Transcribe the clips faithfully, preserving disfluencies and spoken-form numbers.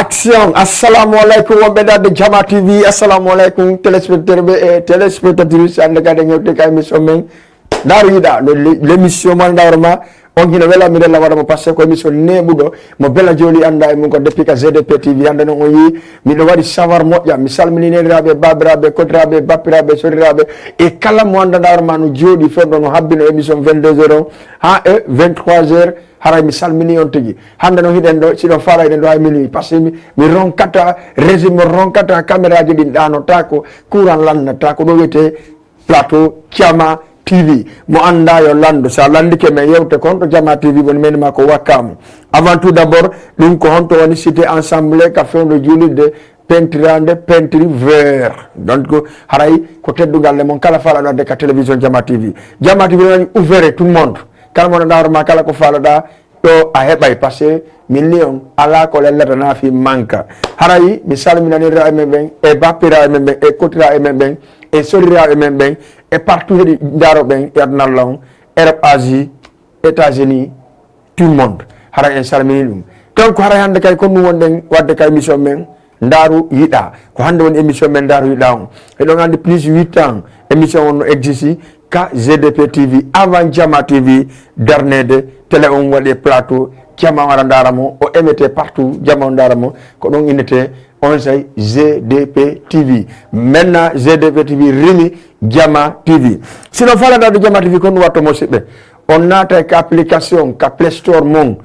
Action. Assalamu alaikum, wonɓe darde Jama T V. Assalamu alaikum, téléspectateur ɓe e téléspectatrice. Hannde kadi en hewti ka émission men Ndaaru Yiɗa, le- le- l'émission man Ndaaru Ma. On hino wela mi rella waɗa mo, parce que ko émission neeɓuɗo mo bela joli annda e mum ko depuis ka G D P T V. Hannde noon on yii miɗo waɗi savoir moƴƴa. Mi salmini neniraaɓe, baabiraaɓe, kotiraaɓe, bappiraaɓe, soriraaɓe e kala mo annda Ndaaru Ma no jooɗi fewndo no habbino émission vingt-deux heures on haa e vingt-trois heures. Haray mi salmini on tigi. Hannde noon hiɗen ɗo, siɗon faala hiɗen ɗo hay minuit, parce que mi, mi ronkata régime, mi ronkata caméra ji ɗin ɗaanotako, courant lannatako, ɗo wiyetee plateau Jama T V. Mo annda yo lanndu, sa lanndike men yewte kon to Jama T V woni, men ma ko wakkamu. Avant tout d'abord, ɗum ko honto woni cité ensemble ka fewndo juulirde pentirande peinture vert. Donc haray ko teddungal le mon kala faalaɗo adde ka télévision Jama T V. Jama T V woni ouvert tout le monde. Kala mo ɗo Ndaaru Ma, kala ko faalaɗa ɗo a heɓay, parce que min ni on alaa ko lellata na fi manka. Haray mi salminanira e men ɓen e bappira e men ɓen e kotira e men ɓen e sorira e men ɓen e partout heɗi ndaaro ɓen e aduna Allah on, Europe, Asie, États-Unis, tout le monde. Haray en salmini ɗum. Donc haray hannde kay ko ɗum wonɗen waɗde ka émission men Ndaaru Yiɗa. Ko hannde woni émission men Ndaaru Yiɗa on. Eɗon anndi plus huit ans émission on no existe ka G D P T V avant Jama T V darneede télé on waɗi plateau, Jama on ara ndaara mo, o émetee partout, Jama on ndaara mo, ko ɗon innetee on say G D P T V. Maintenant G D P T V rimi Jama T V. Sinon faala ndaarde Jama T V ko ɗum watto mo siɓɓe. On naata ka application ka Play Store mon,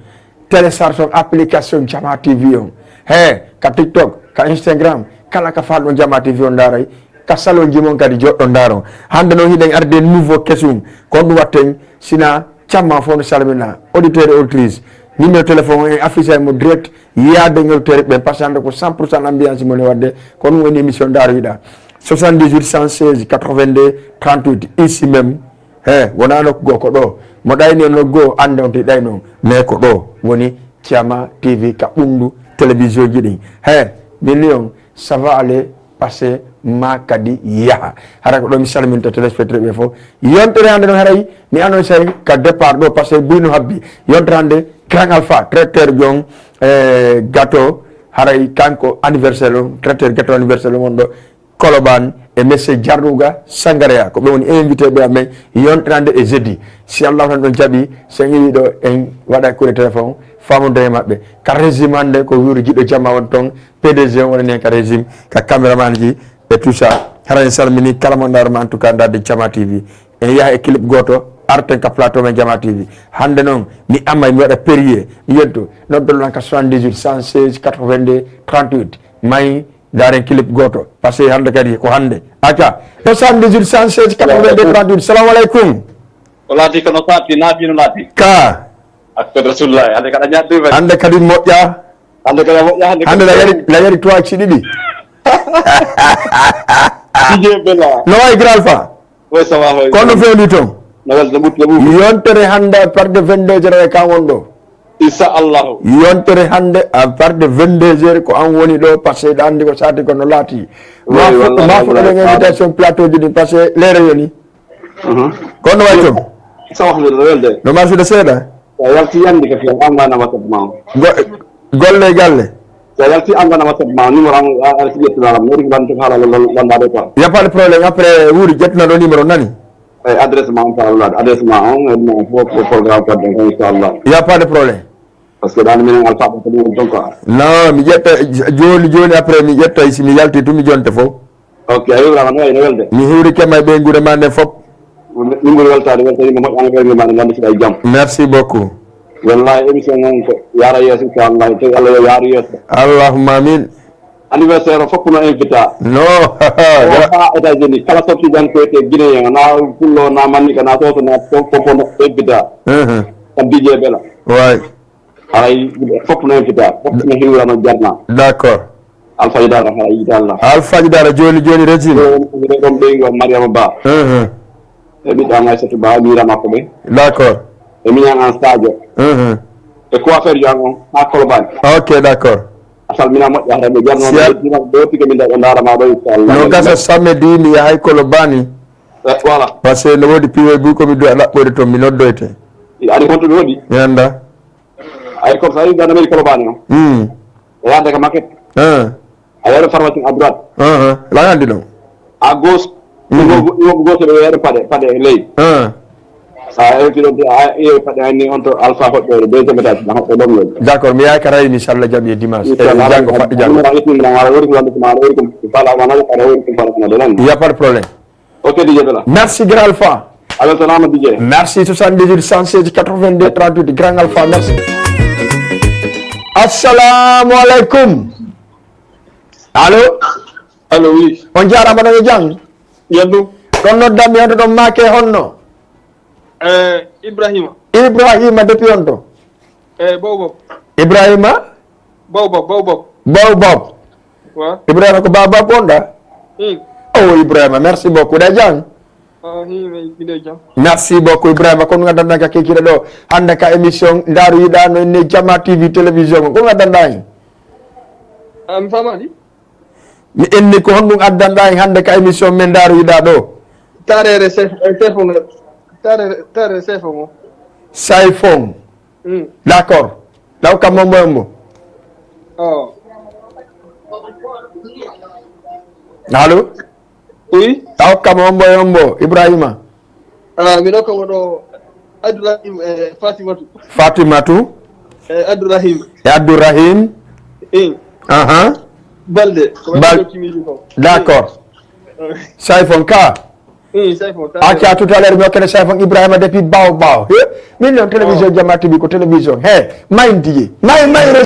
télécharge on application Jama T V on. He, ka TikTok, ka Instagram, kala ka faala ɗon Jama T V on ndaaray. Ka salon ji mon kadi joɗɗo ndaaron. Hannde noon hiɗen arde nouveau kesum. Ko ɗum watten sina camma fof no salmina. Auditeur et auditrice. Numéro téléphone on en affiche mo direct. Yaade ngel tere ɓen, parce que hannde ko cent pour cent ambiance mo ne waɗde. Ko ɗum woni émission Ndaaru Yiɗa. Soixante-dix-huit cent seize quatre-vingt-deux trente-huit, ici même. He, wonaa nokku goo, ko ɗo. Mo ɗayni e nokku goo, annde on to ɗayno. Mais ko ɗo woni Jama T V ka ɓunndu télévision ji ɗin. He, min ni on, ça va aller, parce que ma kadi yaha. Hara ko ɗo mi salminta téléspectateur ɓe fof. Yontere hannde noon haray mi annoncé ka départ ɗo, parce que buy no habbi. Yontere hannde Grand Alpha, traiteur jon, eh, gâteau, haray kanko anniversaire on, traiteur gâteau anniversaire on ɗo. Koloban e monsieur Jarnuga Sangareya, ko ɓe woni invité ɓe amen yontirande e jeudi. Si Allah tan ɗon jaɓi, so en iwi ɗo, en waɗa kuuɗe téléphone, faamodira e maɓɓe. Ka régime hannde ko wiwri jiɗɗo jama won toon, P D G on wonani en ka régime, ka caméraman ji e tout ça. Hara en salmini kala mo ndaarma en tout cas ndaarde Jama T V. En yaha e clip gooto, arten ka plateau men Jama T V. Hannde noon, mi amma mi waɗa périer, mi yetto, noddol lan ka soixante-dix-huit cent seize quatre-vingt-deux trente-huit. May Ndaaren clip gooto, parce que hannde kadi ko hannde. Acca, soixante-dix-huit cent seize quatre-vingt-deux trente-huit. Salamu aleykum. O laati kono Faati, naafi no laati. Ka. Akko Rasulullah, hannde kaɗa ñaadde men. Hannde kadi moƴƴa. Hannde kadi moƴƴa, hannde Hannde kadi na yari, na yari trois ci ɗiɗi. Didier Bella. No wayi Grand Alpha? Oui, ça va, oui. Kono no fewndi toon? No welde ɓutte ɓuuɓi. Yontere hannde à partir de vingt-deux heures e kan won ɗo. Inchallahu. Yontere hannde à partir de vingt-deux heures ko an woni ɗo, parce que ɗa anndi ko saati ko no laati. Oui, ma fuɗɗo, wallahi, ma fuɗɗo wallahi, ɗen invitation plateau ji ɗin, parce que leere yoni. Mhm. Kono no wayi toon? Ça va, alhamdulillah, welde. No marsude seeɗa? A yalti yandi ka fiyan, an ngana WhatsApp ma o. Go-, golle e galle? So a yalti an ngana WhatsApp ma, numéro am, a, a, si ƴettinaram, mi waɗi ko lan to haala lan, lan, lan ɗo quoi. Y a pas de problème, après, wuuri ƴettana ɗo numéro nani? E adresse ma on, par Allah, adresse ma on, e mo fof, fof programme fadde on, inchallah. Y a pas de problème. Parce que ɗan minen alpha ko ɗum on ton quoi. Non, mi ƴetta j-, jooni, jooni après mi ƴetta si mi yalti tun mi jonta fof. Ok, a hiwrama no wayi no welde. Mi hiwrike ma e ɓeynguure ma nden fof. Min ɓuri weltaade, weltanima moƴƴaano ɓeynguure ma nden, gannde siɗa e jam. Merci beaucoup. Wallahi émission noon ko yaara yeeso inchallah, tawi Allah yo yaaru yeeso. Allahumma amin. Anniversaire o fof no invita. No. O ha États-Unis, kala sorti jan koyte Guinéen, na pullo, na mannika, na soso, na fof fof no invita. Mhm. Kam D J Bella. Way. Haray fof no invita, fof no hiwra no jarna. D'accord. Alfaji Dara haray inchallah. Alfaji Dara joni joni régime. Ɗon ɓeyngo Mariama Ba. Mhm. E ɓiɗɗo am Aissatou Ba, miirama ko ɓe. D'accord. E miñan an Sadio. Mhm. E coiffeur jo an on, ha Colobane. Ok, d'accord. A salmina moƴƴa hara ɓe jarno. Si a- ɓe yettike min ɗo ndarama ɗo inchallah. No gasa samedi mi yahay Colobane. Eh, voilà. Parce que no woodi piwe buy ko mi duwa ɗaɓɓoyde toon, mi noddoyte. Ani honto mi waɗi? Mi annda. Ay, comme ça, il y a Colobane, non? Hmm. Et là, avec maquette. Hein. Ailleurs, pharmacie à droite. Hein, hein. Là, on dit non. À gauche. Hmm. Iwo, iwo gauche, ɓe wiyata paɗe, paɗe ley. Hein. Sa hewti ɗon, a, e paɗe anni on to Alpha hoɗɗo, deuxième étage, na hoɗɗo ɗon woni. D'accord, mi yahay ka rayi, inchallah, jaɓi e dimanche. Inchallah. E janngo, faɗɗo janngo. Aleykum, aleykum, aleykum, aleykum. Fala, wana, aleykum, aleykum, aleykum, aleykum. Il y a pas de problème. Ok, D J Bella. Merci, grand Alpha. Allo, salama, D J. Merci, soixante-dix-huit, cent seize, quatre-vingt-deux, trente-huit, grand Alpha, merci. Assalamu alaikum. Allô? Allô, oui. On jarama, no jam? Yallu. Ɗon noddanmi, on to ɗon make honno? Eh, Ibrahima. Ibrahima, depuis on to? Eh, Bobo. Ibrahima? Bobo, Bobo. Bobo. Wa? Ibrahima ko Baba Bonda? Hmm. Oh, Ibrahima, merci beaucoup. Ɗa jam? Ah, hi, mi, miɗo jam. Merci beaucoup, Ibrahima. Ko ɗum addanɗa ka kekiɗa ɗo. Hannde ka émission Ndaaru Yiɗa no inni Jama T V télévision. Ko ɗum addanɗa hen? Ah, mi famani. Mi inni ko honɗum addanɗa hen hannde ka émission men Ndaaru Yiɗa ɗo? Tarere sef-, eh, sefo ngo. Tarere, tarere sefo ngo. Sayfon. Mm. D'accord. Law kam mombo yombo. Oh. Allô? Oui. Law kam mombo yombo, Ibrahima. Ah, mi ɗo ko ɗo Abdourahim, eh, Fatimatu. Fatimatu. Eh, Abdourahim. E Abdourahim. Eh. Aha. Balde. Ko Bal-, waɗi ko. D'accord. Eh. Sayfon ka. Eh, Sayfon ka. Acca, tout à l'heure, mi hokkete Sayfon Ibrahima depuis Baw Baw. He? Min noon télévision. Oh. Jama T V ko télévision. He, mayn tigi. May, may re-,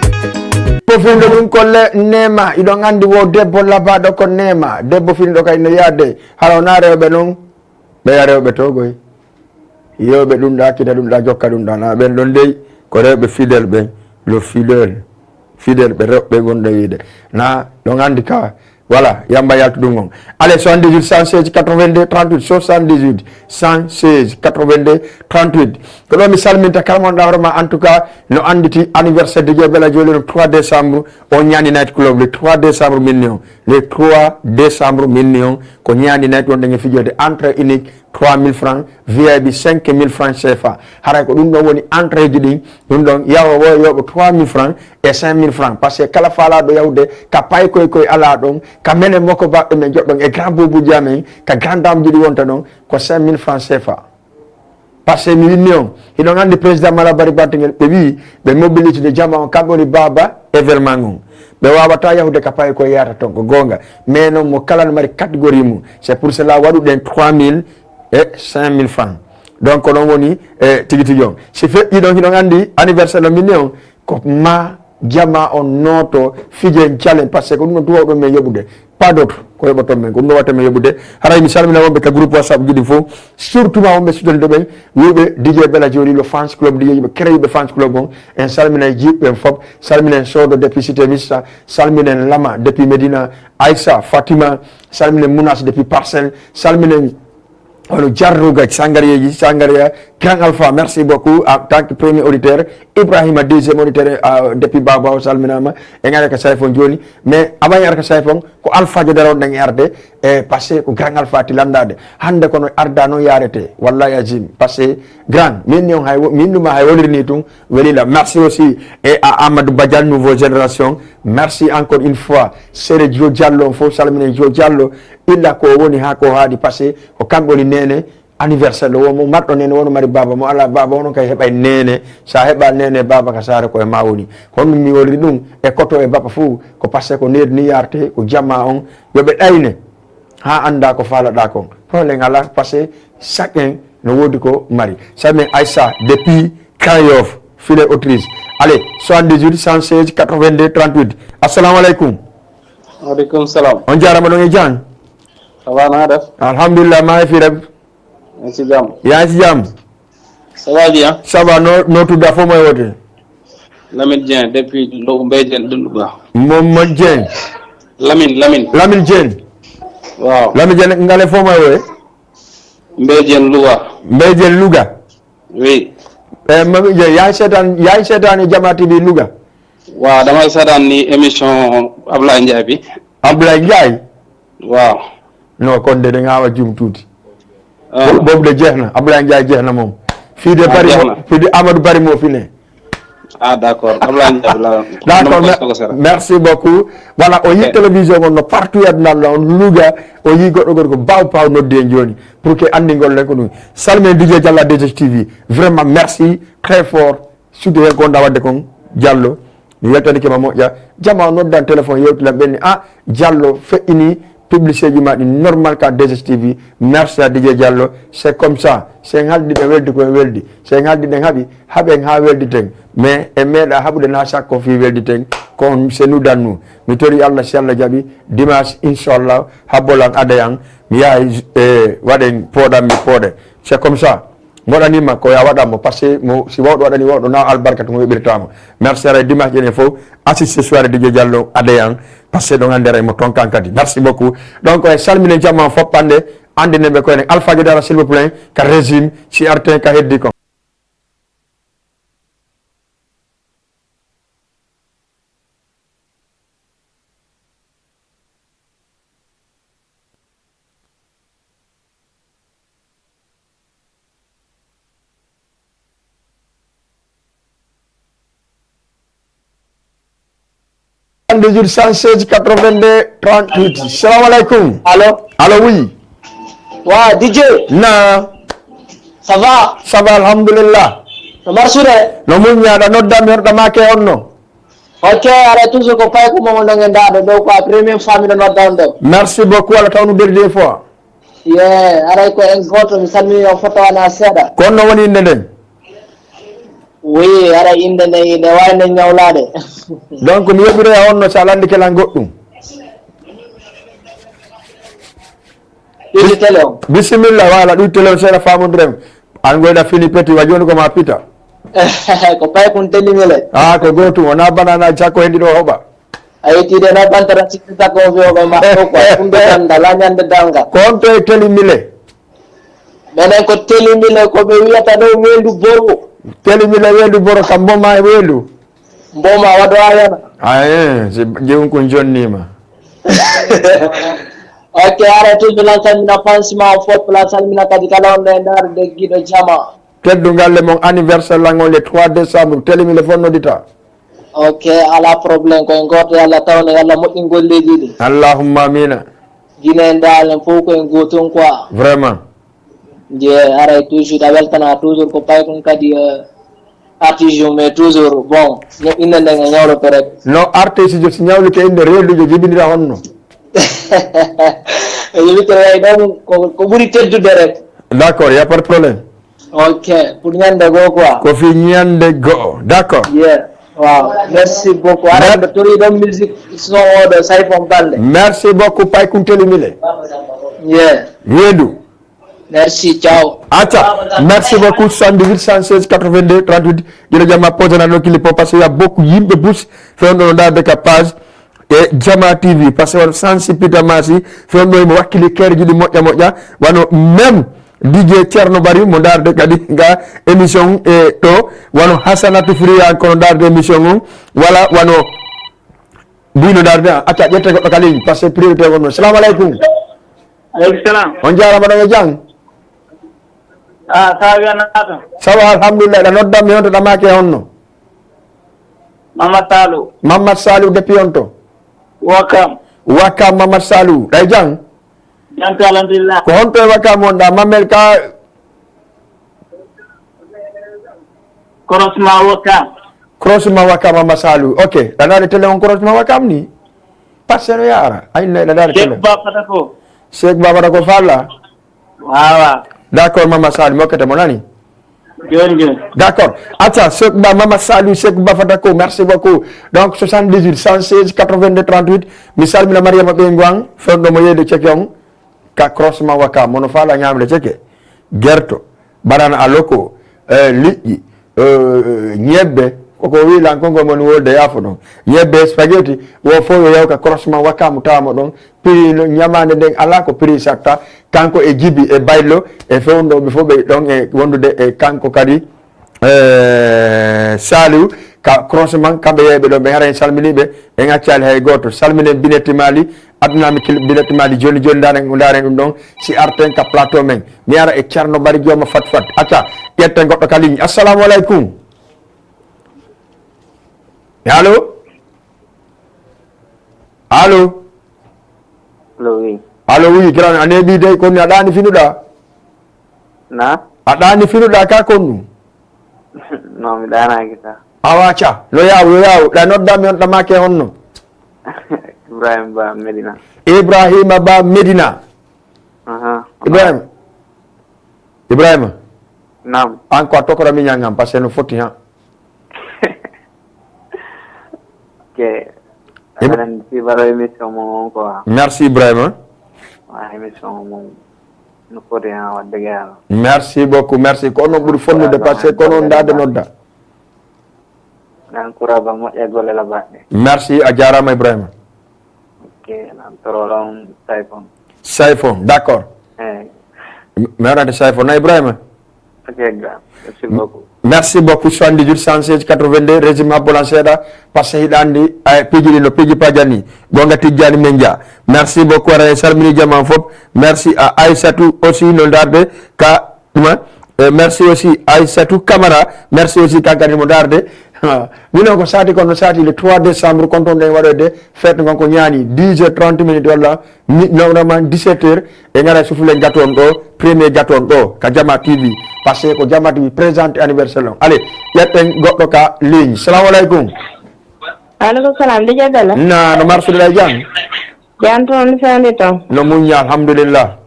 ko findo ɗum ko le-, Neema. Iɗon anndi wo debbo labaɗo ko Neema. Debbo findo kay no yaade. Hara wona rewɓe noon. Ɓeya rewɓe to koy. Yewɓe ɗum ɗa, kita ɗum ɗa, jokka ɗum ɗa. Na ɓen ɗon dey, ko rewɓe fidèle ɓen. Le fidèle. Fidèle ɓe rewɓe gonɗo yiide. Na ɗon anndi ka, voilà, yamba yaltu ɗum on. Allez, soixante-dix-huit, cent seize, quatre-vingt-deux, trente-huit, soixante-dix-huit, cent seize, quatre-vingt-deux, trente-huit. Ko ɗo mi salminta kala mo ɗa hoore ma, en tout cas, no annditi anniversaire de Dieu Bella Jolly le trois décembre, o ñaani night club le trois décembre min ni on. Le trois décembre min ni on, ko ñaani night wonɗen e fijirde entrée unique, trois mille francs, V I P cinq mille francs C F A. Haray ko ɗum ɗon woni entrée ji ɗin, ɗum ɗon yahowo yoɓo trois mille francs e cinq mille francs. Parce que kala faalaɗo yahude ka paykoy koy ala ɗon, ka menen moko baɓɓe men joɗɗon e grand boubou ji amen, ka grand dame ji ɗi wonta ɗon, ko cinq mille francs C F A. Parce que mi winni on, hiɗon anndi président Malabari Bantangel, ɓe wi ɓe mobilité de jama on, kamɓe woni baaba événement ngon. Ɓe wawata yahude ka paye ko yahata ton, ko gonga. Mais noon mo kala no mari catégorie mum. C'est pour cela waɗuɗen trois mille et cinq mille francs. Donc ko ɗon woni, eh, tigi tigi on. Si feƴƴi ɗon, hiɗon anndi anniversaire no minni on, ko ma jama on nooto fijen calen, parce que ko ɗum ɗon tuwawɗon men yoɓude. Pas d'autre, ko yoɓoton men, ko ɗum ɗo watta men yoɓude. Haray mi salmina wonɓe ka groupe WhatsApp ji ɗi fof, surtout ma wonɓe sudaniɗo ɓen, wiɓe D J Bella Jolly le fans club, D J ɓe créé ɓe fans club on. En salmina e jiɓɓe ɓen fof, salmina en Sodo depuis Cité Vista, salmina en Lama depuis Médina, Aïssa, Fatima, salmina en Mounas depuis Parcelles, salmina en Hono jarnuga Sangariyeji, Sangaria, grand Alpha, merci beaucoup en tant que premier auditeur. Ibrahima, deuxième auditeur, euh, depuis Baba, o salminama. En ara ka Sayfon joni. Mais avant en ara ka Sayfon, ko Alpha Jodara on ɗen arde, e parce que ko grand Alpha ti landade. Hande kono arda non yarete. Wallahi azim. Parce que grand, min ni on hay wo-, min ɗum hay woliri ni tun, welila. Merci aussi, et à Amadou Badiane, Nouveau Génération. Merci encore une fois. Sere Jo Diallo, on fof salmine Jo Diallo. Illa ko woni ha ko haadi, parce que ko kamɓe woni nene, anniversaire ɗo, wo mo marɗo nene, wono mari baba, mo ala baba, wono kay heɓay nene. Sa heɓa nene, baba ka saare, ko e ma woni. Kono mi wolri ɗum, e koto e baba fof, ko parce que ko neri ni yarte, ko jamma on, yo ɓe ɗayne. haa annda ko faalaɗa kon. Problème alaa, parce que chacun no woodi ko mari. Sami Aissa depuis Grand Yoff, file Autriche. Allez, soixante-dix-huit, cent seize, quatre-vingt-deux, trente-huit. Assalamu aleykum. Waaleykum salam. On jaarama, ɗon e jam? Ça va, na def? Alhamdulillah, maa e fii rek. Yaa ngi si jàmm? Yaa ngi si jàmm? Ça va bien? Ça va, noo, noo tudd ak foo may wootee? Lamine Dieng depuis Lo-, Mbaye Dieng, Louga. Moom mooy Dieng. Lamine, Lamine. Lamine Dieng. Waaw. Lamine Dieng, nga ne foo may woowee? Mbaye Dieng, Louga. Mbaye Dieng, Louga. Oui. Eh, Lamine Dieng, yaa ngi seetaan, yaa ngi seetaan Jamaa T V Louga? Waaw, damay seetaan ni émission Ablaye Ndiaye bi. Ablaye Ndiaye? Waaw. Non, kon de da ngaa wax jum tuuti. Ah. Bo-, boobu de jeex na, Ablaye Ndiaye jeex na moom. Fii de Ah, Bari jeex moo, na. Fii de Amadou Bari moo fi ne. Ah, d'accord. Ablaye Ndiaye la. D'accord, non, mer-, ko sera. Merci beaucoup. Voilà, o yii Ok. Télévision mon no partout e aduna o, Louga, o yii goɗɗo gorko baaw paaw noddi en jooni. Pour que anndingol en ko ɗum. Salmini D J Diallo, D J T V. Vraiment, merci très fort. Suddi heen ko wonɗaa waɗde kon, Diallo. Mi weltanike ma moƴƴa. Jamaa o noddan téléphone yewtilan ɓenni. Ah, Diallo feƴƴini publicité ji ma ɗi normal ka D J T V. Merci à D J Diallo. C'est comme ça. Si en haaldi ɓe weldi ko en weldi. Si en haaldi ɗen haaɓi, haaɓen haa welditen. Mais en meeɗa haɓude na sakko fii welditen. Kon c'est nous dans nous. Mi tori Allah si Allah jaɓi. Dimanche, inchallah, habbolan adayan. Mi yahay, eh, waɗen pooɗan mi pooɗe. C'est comme ça. Mi waɗanii ma ko ya waɗan mo, parce que mo, si wawɗo waɗanii wawɗo, na albarka to mo yoɓirtaa mo. Merci, aray dimanche enen fof, assiste soirée D J Diallo, adeyan, parce que ɗon anndi aray mo ton kan kadi. Merci beaucoup. Donc, e salminen jamaa fof hannde, anndinen ɓe ko enen Alpha Guedara, s'il vous plaît, ka régime, si arten ka heddi kon. Soixante-dix-huit, cent seize, quatre-vingt-deux, trente-huit. Salam alaikum. Allô? Allô, oui. Wa, D J. Na. Ça va? Ça va, alhamdulillah. No marsude? No muññaɗa, nodda mi, horɗa make on no? Ok, aray toujours ko pay ko momo nange ndaɗo ɗo ko a première fois miɗo nodda on ɗo. Merci beaucoup, Allah tawnu berdi e fois. Ye, aray ko en goto, mi salmini on foto wana seeɗa. Ko on no woni innde nden? Oui, aray innde nden ine wawi nden ñawlade. Donc mi yoɓiroya on no sa landike lan goɗɗum. Ɗuɗi télé on. Bisimilla, wala ɗuɗi télé on seeɗa famondiren. An goyɗa fini peti wa joni ko ma pita. Ko pay kun teli mile. Ah, ko gotum, wona banana cakko hendi ɗo hoɓa. A yettiide na bantara sitte cakko on fiyo ɓe ma ɗo quoi. Kunde danda, la ñande danga. Ko on to e teli mile? Menen ko teli mile ko ɓe wiyata ɗo wendu boro. Teli mile wendu boro kam mboma e wendu. Mboma waɗo ayana. Aye, si jewun kun jonnima. Ok, ara toujours lan salmina fans ma on fof, lan salmina kadi kala on ɗo e ndarude giɗo jama. Teddungal le mon anniversaire lan on le trois décembre, teli mile fof noddita. Ok, ala problème, koye goto yo Allah tawno yo Allah moƴƴin golleji ɗi. Allahumma amina. Guinée en dalen fof koye gotum quoi. Vraiment. Je aray toujours a weltana toujours ko pay kon kadi, eh, artiste mais toujours bon, no inde nden e ñawloto rek. No artiste jo si ñawlike inde reedujo jibinira honno? E jibinira way ɗon ko, ko ɓuri teddude rek. D'accord, y a pas de problème. Ok, pour ñande goo quoi. Ko fi ñande goo, d'accord. Yeah, waaw, merci beaucoup. Aɗa tori ɗon musique son oɗo Sayfon Balde. Merci beaucoup, Pay Kunteli Mile. Yeah. Weendu. Merci, ciao. Acca, merci beaucoup, soixante-dix-huit, cent seize, quatre-vingt-deux, trente-huit. Jërëjëf ma posé na ɗo clip o, parce que y a beaucoup yimɓe bus fewndo no ndaarde ka page e Jama T V, parce que wano Sansi Pita Masi fewndo mo wakkili keerji ɗi moƴƴa moƴƴa, wano même D J Thierno Bari mo ndaarde kadi nga émission e ɗo, wano Hasanatu Friya kono ndaarde émission on, wala wano Buyno ndaarde, acca ƴette goɗɗo ka ligne, parce que priorité wonno. Salamu aleykum. Aleykum salam. On jaarama ɗon e jam? Ah, ça va bien, Nato. Ça va, alhamdulillah. Ɗa noddan mi honto ɗa make honno? Mamad Salou. Mamad Salou depuis honto? Wakam. Wakam Mamad Salou. Ɗa e jam? Jam ka alhamdulillah. Ko honto e Wakam wonɗa? Mamel ka Crossement Wakam. Crossement Wakam Mamad Salou. Ok. Ɗa ndaari télé on Crossement Wakam ni? Parce que no yaara. Ay, no ɗa ndaari télé. Ba pata ko. Cheikh Ba Fata ko falla. Wawa. D'accord, Mama Sali, mokkete mo nani? Joni, joni. D'accord. Acca, Cheikh Ba, Mama Sali, Cheikh Ba Fata ko, merci beaucoup. Donc, soixante-dix-huit, cent seize, quatre-vingt-deux, trente-huit. Mi salmina Mariama Ɓe Nguan, fewndo mo yeeyde ceke on. Ka croisement Waka, mono fala ñamde ceke. Gerto, banana aloko, eh, liƴƴi, eh, ñebbe, koko wi lan konngol mon wolde yaafo ɗon. Ñebbe, spaghetti, wo fof yo yaw ka croisement Waka mo tawa mo ɗon. Prix no ñamaande nden alaa ko prix satta. Kanko e Jibi e Baylo e fewndo ɓe fof ɓe ɗon e wondude e kanko kadi, eh, Saliou ka croisement, kamɓe yeeyɓe ɗon ɓe hara en salminiiɓe, en accaali hay gooto. Salminen Binetti Mali, adunami kil Binetti Mali joni joni, ndaren, ndaren ɗum ɗon, si arten ka plateau men. Mi ara e Ceerno Bari Jooma Fat Fat. Acca, ƴetten goɗɗo ka ligne. Assalamu aleykum. Allo? Allo? Allo, oui. Allo, oui, grand, a neeɓi dey, kono a ɗaani finuɗa? Na? A ɗaani finuɗa ka konnu? Non, mi ɗaanaaki ka. Awa, ca, no yaaw, no yaaw. Ɗa nodda mi on ɗamake honno? Ibrahima Ba Medina. Ibrahima Ba Medina. Aha. Ibrahima. Ibrahima. Naam. An ko a tokora mi ñangam, parce que no foti ha. Ok. Ib- Menen sibaro émission mo on quoi. Merci Ibrahima. Wa émission mo no foti ha, wadde ga yàlla. Merci beaucoup, merci. Ko onon ɓuri fonnude, parce que ko onon ndaade nodda. Nan kura ba moƴƴa golle la baɗɗe. Merci, a jaaraama Ibrahima. Ok, nan toro ɗon Sayfon. Sayfon, d'accord. Eh. Mi waɗante Sayfon na Ibrahima. Ok, grand. Merci beaucoup. Merci beaucoup. Soixante-dix-huit, cent seize, quatre-vingt-deux, régime Abbolan seeɗa, parce que hiɗa anndi, ay, piiji ɗi no piiji pajani. Gonga Tijjani men ja. Merci beaucoup. Ara en salmini jaman fof. Merci à Aissatou aussi no ndaarde ka ɗuma. Eh, merci aussi Aissatou Camara. Merci aussi kankadi mo ndaarde. Ha. Mino ko sati kono sati le trois décembre, kon ton ɗen waɗoyde fête ngon ko ñaani dix heures trente minutes walla mi-, normalement dix-sept heures, e ngara sufle gâteau on ɗo, premier gâteau on ɗo, ka Jama T V. Parce que ko Jama T V présente anniversaire on. Allez, ƴetten goɗɗo ka ligne. Salamu aleykum. Aleykum salam, Dj Bella. Na, no marsude ɗa jam? Jam toon, no sewndi toon? No muñña, alhamdulillah.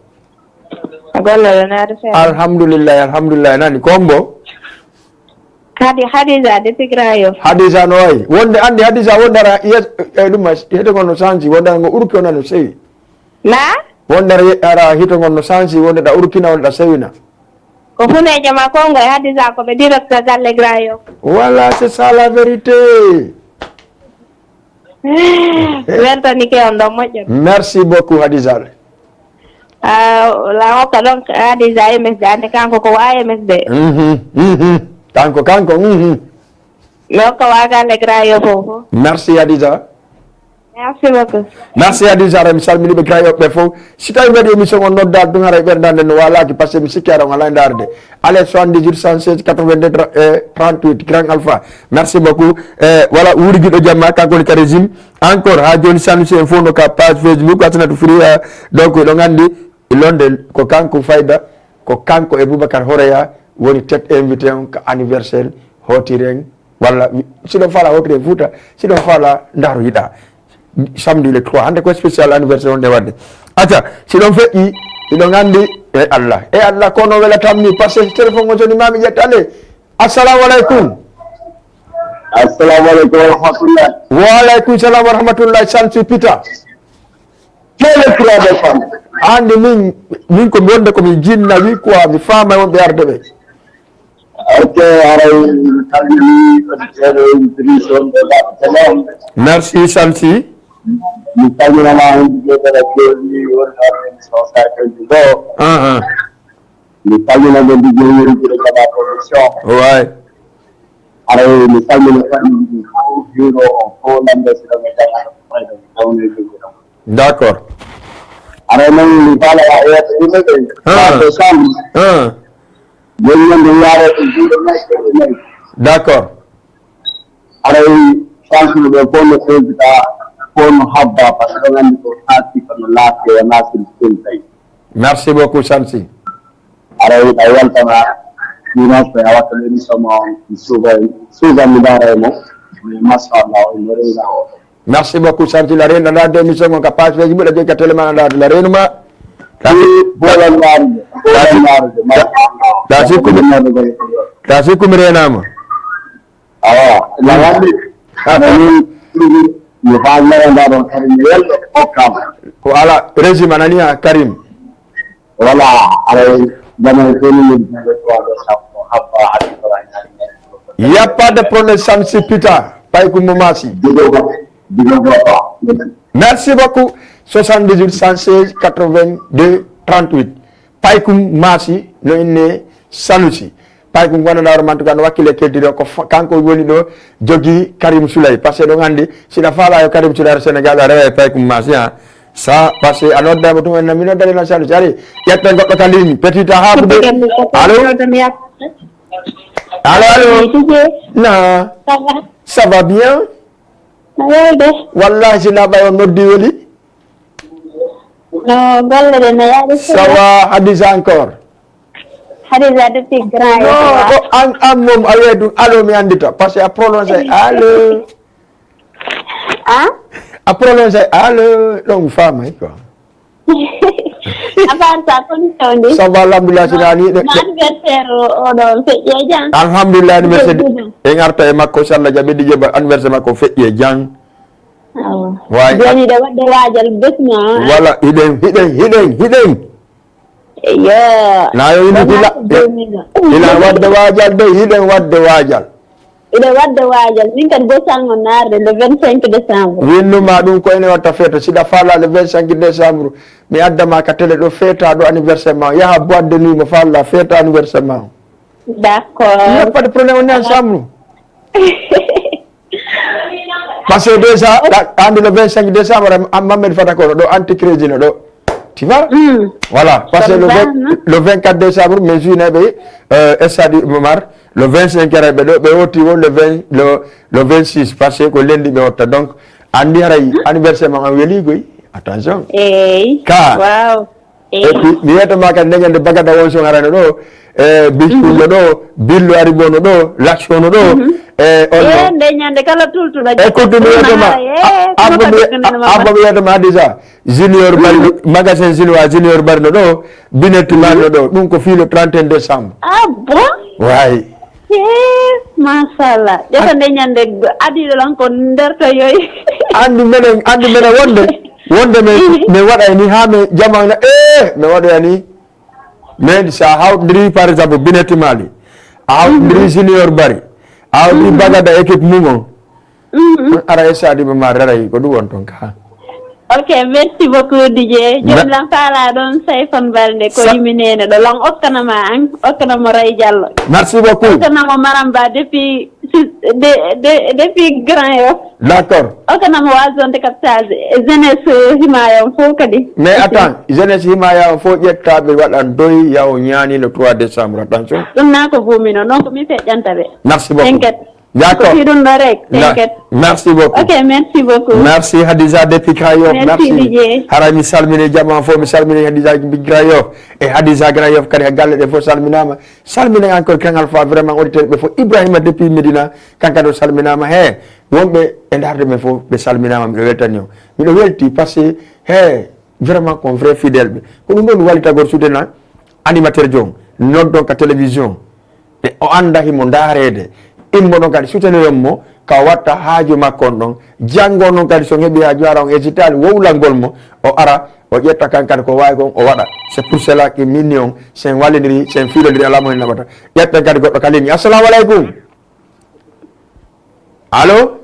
A golle ɗo naade seeɗa. Alhamdulillah, alhamdulillah, nani. Ko hombo? Hadi-, Hadija depuis Grand Yoff. Hadija no wayi? Wonde anndi Hadija wonde ara yes-, eh, ɗum ma, hito ngon no sanji, wonde ara ngo urki on no sewi. Na? Wonde ara ye-, ara hito ngon no sanji, wonde ɗa urkina, wonde ɗa sewina. Ko funeejo ma Kongo e Hadija ko ɓe direct galle Grand Yoff. Voilà, c'est ça la vérité. Weltanike on ɗon moƴƴo. Merci beaucoup, Hadija. Ah, la hokka ɗon Hadija M S D, ande kanko ko wa M S D. Mhm, mhm. Kanko, kanko, mhm. Mi hokka wa galle Grand Yoff fof. Merci, Hadija. Merci beaucoup. Merci, Hadija. Mi salmini ɓe Grand Yoff ɓe fof. Si tawi mbaɗi émission on nodda ɗum haray ɓernda nden no walaaki, parce que mi sikki aɗa on alaa e ndaarde. Allez, soixante-dix-huit, cent seize, quatre-vingt-deux, trente-huit, Grand Alpha. Merci beaucoup. Eh, voilà, wuuri giɗo jamma, kanko woni ka régime. Encore, ha joni Sanusi en fof no ka page Facebook, Asanatu Free, eh, donc, eɗon anndi, londe ko kanko fayda, ko kanko e Boubacar Horeya woni tête invité on ka anniversaire, hotiren, walla, siɗon faala hotiren Fouta, siɗon faala ndaaro yiɗa. Samedi le trois, hannde ko spécial anniversaire wonde wadde. Acca, si ɗon feƴƴi, hiɗon anndi, e Allah. E Allah, kono wela tammi, parce que téléphone o soni ma mi ƴetta le. Assalamu aleykum. Assalamu aleykum wa rahmatullah. Wa aleykum salam wa rahmatullah, Sansi Pita. Quel est le problème, femme? Anndi min, min ko mi wonde ko mi jinna wi quoi, mi faama wonɓe arde ɓe. Ok, haray mi salmini auditeur e auditrice on ɓe mbaɗa télé on. Merci, Sansi. Mi salminama hannde jeeɗere joni woni ɗon émission Sadio Djibo. Aha. Mi salmina ɓe ndi jeyiri jiɗo kama production. Ouais. Haray mi salmina famille ndi fof, bureau on fof, lamɓe si ɗon e jam, fayda mi tawno e jogui ɗon. D'accord. Haray noon mi faala yeeso yimɓe ɓe. Ah. Wato chambre. Ah. Joni noon mi yaare ko juuɗe nayi, juuɗe nayi. D'accord. Haray sansuɓe ɓe fof no président, fof no habba, par ce que ɗon anndi ko haati kono laafi e naasiri ɗum tawi. Merci beaucoup, Sansi. Haray a weltama, ɗinoɓe a watta émission ma on, mi suuva, suuva mi ndaara e mo. Mais machallah, o no reyna o. Merci beaucoup, Santi. La Reine, la émission, ka page Facebook, la Reine, la Reine, ma. Tasi, tasi, tasi kumi, tasi kumi renama. Awa, la wandi. Amin, mi faal meren da ɗon Karim Welɗo, okkam. Ko ala régime anani ha Karim. Wala, aray, zaman seni min jande trois de sappo, habba, habba, habba. Il n'y a pas de problème, ça ne se pita. Paykum mo masi. Digo ba, digo ba. Merci beaucoup. Soixante-dix-huit, cent seize, quatre-vingt-deux, trente-huit. Paykum masi, no inne Sanusi. Paykum wona nawro man, en tout cas, no wakkile keltiri o, ko fa-, kanko woni ɗo jogi Karim Souley. Parce que ɗon andi, siɗa faala yo Karim Souley ar Sénégal, a rewa e Paykum masi, ha. Sa, parce que a nodda mo tuma, mi nodda ɗen Sanusi. Ari, ƴetten goɗɗo ka ligne. Petit a haaɓude. Allo? Allo, allo? Na. Ça va? Ça va bien? No wayde? Wallahi, si na ɓay on noddi weli. No golle ɗe no yaade. Ça va, Hadisa encore? Hadisa depuis Grand Yoff. Non, ko an, an mom a wi'ay ɗum allo mi anndita. Parce que a prononcé allo. Hein? A prononcé allo, ɗon faamay quoi. À part ça, ko mi tawde? Ça va, alhamdulillah, si nani de. No anniversaire o, o ɗo feƴƴi e jam. Alhamdulillah, anniversaire. Jeɗɗi ɗum. En arta e makko, si Allah jaɓi, Didier Ba, anniversaire makko feƴƴi e jam. Awa. Way. Joni ɗo waɗde waajal bes ma, hein? Voilà, hiɗen, hiɗen, hiɗen, hiɗen. Eyyo. Na yo ina Wona fila, ko jomino. Ina waɗde waajal de, hiɗen waɗde waajal. Ina waɗde waajal. Min kadi bosal mo naarde le vingt-cinq décembre. Winnuma ɗum ko ene watta feeta. Siɗa faala le vingt-cinq décembre, mi adda ma ka télé ɗo feeta ɗo anniversaire ma. Yaha boîte de nuit mo faala feeta anniversaire ma. D'accord. Il n'y a pas de problème, on est ensemble. Parce que déjà, ɗa-, andi le vingt-cinq décembre, am, am Mamed Fata Kono ɗo, anti crédit no ɗo. Tu vois? Mm. Voilà, parce que le vingt, le vingt-quatre décembre, mais juin ɓe, euh, stade Iba Mar, le vingt-cinq ara ɓe ɗo, ɓe otti wo le vingt, le, le vingt-six, parce que ko lundi ɓe otta. Donc, andi haray anniversaire ma an weli koy. Attention. Eyyi. Ka. Wow. Et puis, mi wiyata ma kadi, ndegen nde bagada won son arano ɗo, e, Biscuit no ɗo, Billo Aribo no ɗo, Lacho no ɗo, e, on no. E, nde ñande kala tultuɗo. E, kuddu mi wiyata ma, a-, abba mi, abba mi wiyata ma déjà, Junior Bari no, magasin Junior, Junior Bari no ɗo, Binetti Bari no ɗo, ɗum ko fii le trente et un décembre. Ah bon? Way. Hee, machallah. Ƴetta nde ñande adiiɗo lan ko nder to yoy. Andi menen, andi menen wonde, wonde mi, mi waɗay ni haa mi jamaana, eh, mi waɗoya ni. Mais sa hawtindiri, par exemple, Binetti Mali, a hawtindiri Junior Bari, a hawtindiri Bagada équipe mum on. On ara e Sadiba ma raray ko ɗum won ton ka. Ok, merci beaucoup, Didier. Me- Joom lan faala ɗon Sayfon Balde ko Sa- yimi nene ɗo lan okkana ma an, okkana mo Ray Diallo. Merci beaucoup. Okkana mo Maramba depuis, de, de, depuis Grand Yoff. D'accord. Okkana mo wa zone de captage. E jeunesse Himaya on fof kadi. Mais attends, jeunesse Himaya on fof ƴetta ɓe waɗan doy yaw ñaani le trois décembre. Attention. Ɗum na ko bumino, non ko mi feƴƴanta ɓe. Merci beaucoup. T'inquiète. D'accord. Ko fii ɗum ɗo rek, na-, t'inquiète. Merci beaucoup. Ok, merci beaucoup. Merci Hadiza depuis Grand Yoff. Merci, merci. Didier. Haray mi salmini jama fof, mi salmini Hadiza depuis Grand Yoff. E Hadiza Grand Yoff kadi ha galle ɗe fof salminama. Salmina encore Grand Alpha, vraiment auditeur ɓe fof. Ibrahima depuis Médina, kanko kadi o salminama. He, wonɓe e darde men fof ɓe salminama, miɗo weltani on. Miɗo welti parce que, he, vraiment ko vrai fidèle ɓe. Ko ɗum ɗon walitagol soutenir animateur jo on, noddon ka télévision. E o anda himo ndaarede. Immo ɗon kadi soutenir mo, ka o watta haaju makko on ɗon. Janngo noon kadi so heɓi haaju hara on hésitali wowlangol mo, o ara, o ƴetta kan kadi ko waawi kon, o waɗa. C'est pour cela que min ni on, sen wallidiri, sen fiilodiri, alaa mo hen naɓata. Ƴetten kadi goɗɗo ka ligne. Assalamu aleykum. Allo?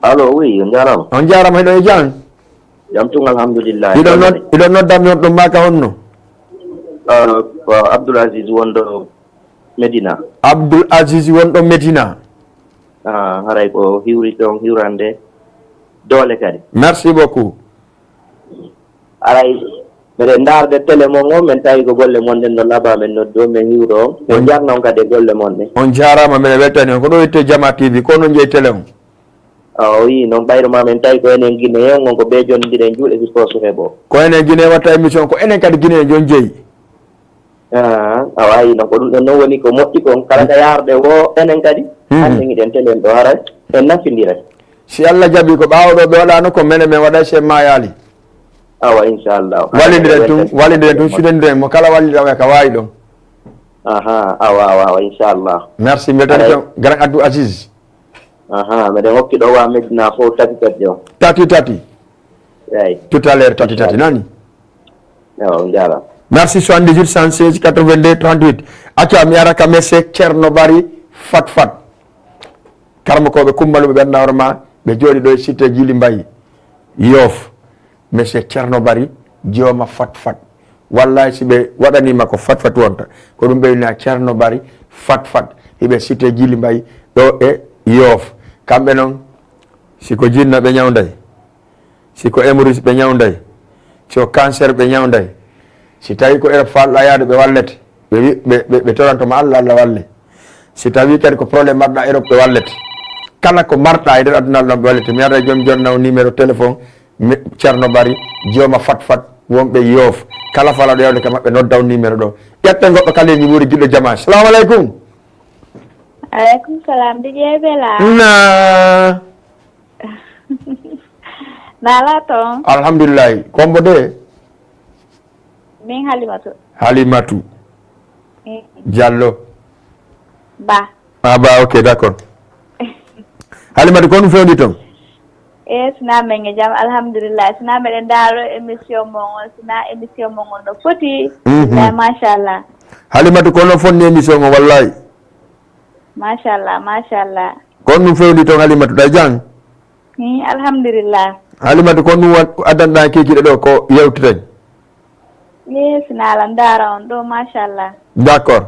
Allo, oui, on jaaraama. On jaaraama, hiɗo e jam? Jam tun, alhamdulillah. Hiɗo nod-, hiɗo nodda mi on ɗon maka honno? Ah, ko Abdoul Aziz wonɗo Medina. Abdoul Aziz wonɗo Medina. Ah, haray ko hiwri ɗon hiwrande doole kadi. Merci beaucoup. Haray meɗen ndaarde télé mon on, men tawi ko golle mon ɗen no laaɓa, men noddi on, men hiwro on. Men jarna on kadi e golle mon ɗen. On jaaraama, meɗen weltani on. Ko ɗo itte Jama T V, ko no jeyi télé on? Ah, o wiyi noon, ɓayru ma men tawi ko enen Guinéen on, ko ɓe jonndiren juuɗe, si poche heɓo. Ko enen Guinéen watta émission, ko enen kadi Guinéen jon jeyi. Ah, awa, ayi, non ko ɗum ɗon noon woni ko moƴƴi kon. Kala ka yaarde wo, enen kadi, mhm, hannde ngiɗen telen ɗo haray, en nafindira. Si Allah jaɓi ko ɓaawo ɗo ɓe waɗano ko menen men waɗay si en maayaali. Awa, inchallah. Wallindiren tun, wallindiren tun, sudondiren mo kala wallira ka wawi ɗon. Aha, awa, awa, awa, inchallah. Merci, mbeɗa tan. Grand Abdou Aziz. Aha, meɗen hokki ɗo wa Medina fof tati tati o. Tati tati. Eyi. Tout à l'heure, tati tati, nani? Ewa, on jaaraama. Merci, soixante-dix-huit, cent seize, quatre-vingt-deux, trente-huit. Acca, mi ara ka monsieur Ceerno Bari Fat Fat. Karmakooɓe Kumbaluɓe ɓen nawra ma, ɓe jooɗi ɗo e cité Djily Mbaye. Yoff. Monsieur Ceerno Bari, jooma Fat Fat. Wallahi, si ɓe waɗanima ko Fat Fat wonta, ko ɗum ɓe wina Ceerno Bari Fat Fat. Hiɓe cité Djily Mbaye ɗo e Yoff. Kamɓe non, si ko jinna ɓe ñawday, si ko hémorroïde ɓe ñawday, si ko cancer ɓe ñawday, si tawi ko Europe falɗa yaade ɓe wallete, ɓe wi-, ɓe, ɓe, ɓe toranto ma Allah, Allah walle. Si tawi kadi ko problème marɗa Europe ɓe wallete. Kala ko marɗa e nder aduna Allah ɓe wallete. Mi ara e joom jonna o numéro téléphone, mi, Ceerno Bari, jooma Fat Fat, wonɓe Yoff. Kala falaɗo yawde ka maɓɓe nodda o numéro ɗo. Ƴetten goɗɗo ka ligne wuuri giɗo jama. Salamu aleykum. Aleykum salam, Didier Bella. Na. Nala toon. Alhamdulillahi. Kombo de? Min Halimatu. Halimatu. Eh. Diallo. Ba. Ah, ba, ok, d'accord. Halimatu, ko ɗum fewndi toon? E, sina men e jam, alhamdulillah. Sina meɗen ndaaro émission mon on, sina émission mon on no foti. Mhm. Billahi, machallah. Halimatu, ko no fonni émission on, wallahi. Machallah, machallah. Ko on ɗum fewndi toon, Halimatu, ɗa jam? Hi, alhamdulillah. Halimatu, ko on ɗum wa-, addanɗa kikiɗe ɗo, ko yewteten? Ye, sina Alla ndaara on ɗo, machallah. D'accord.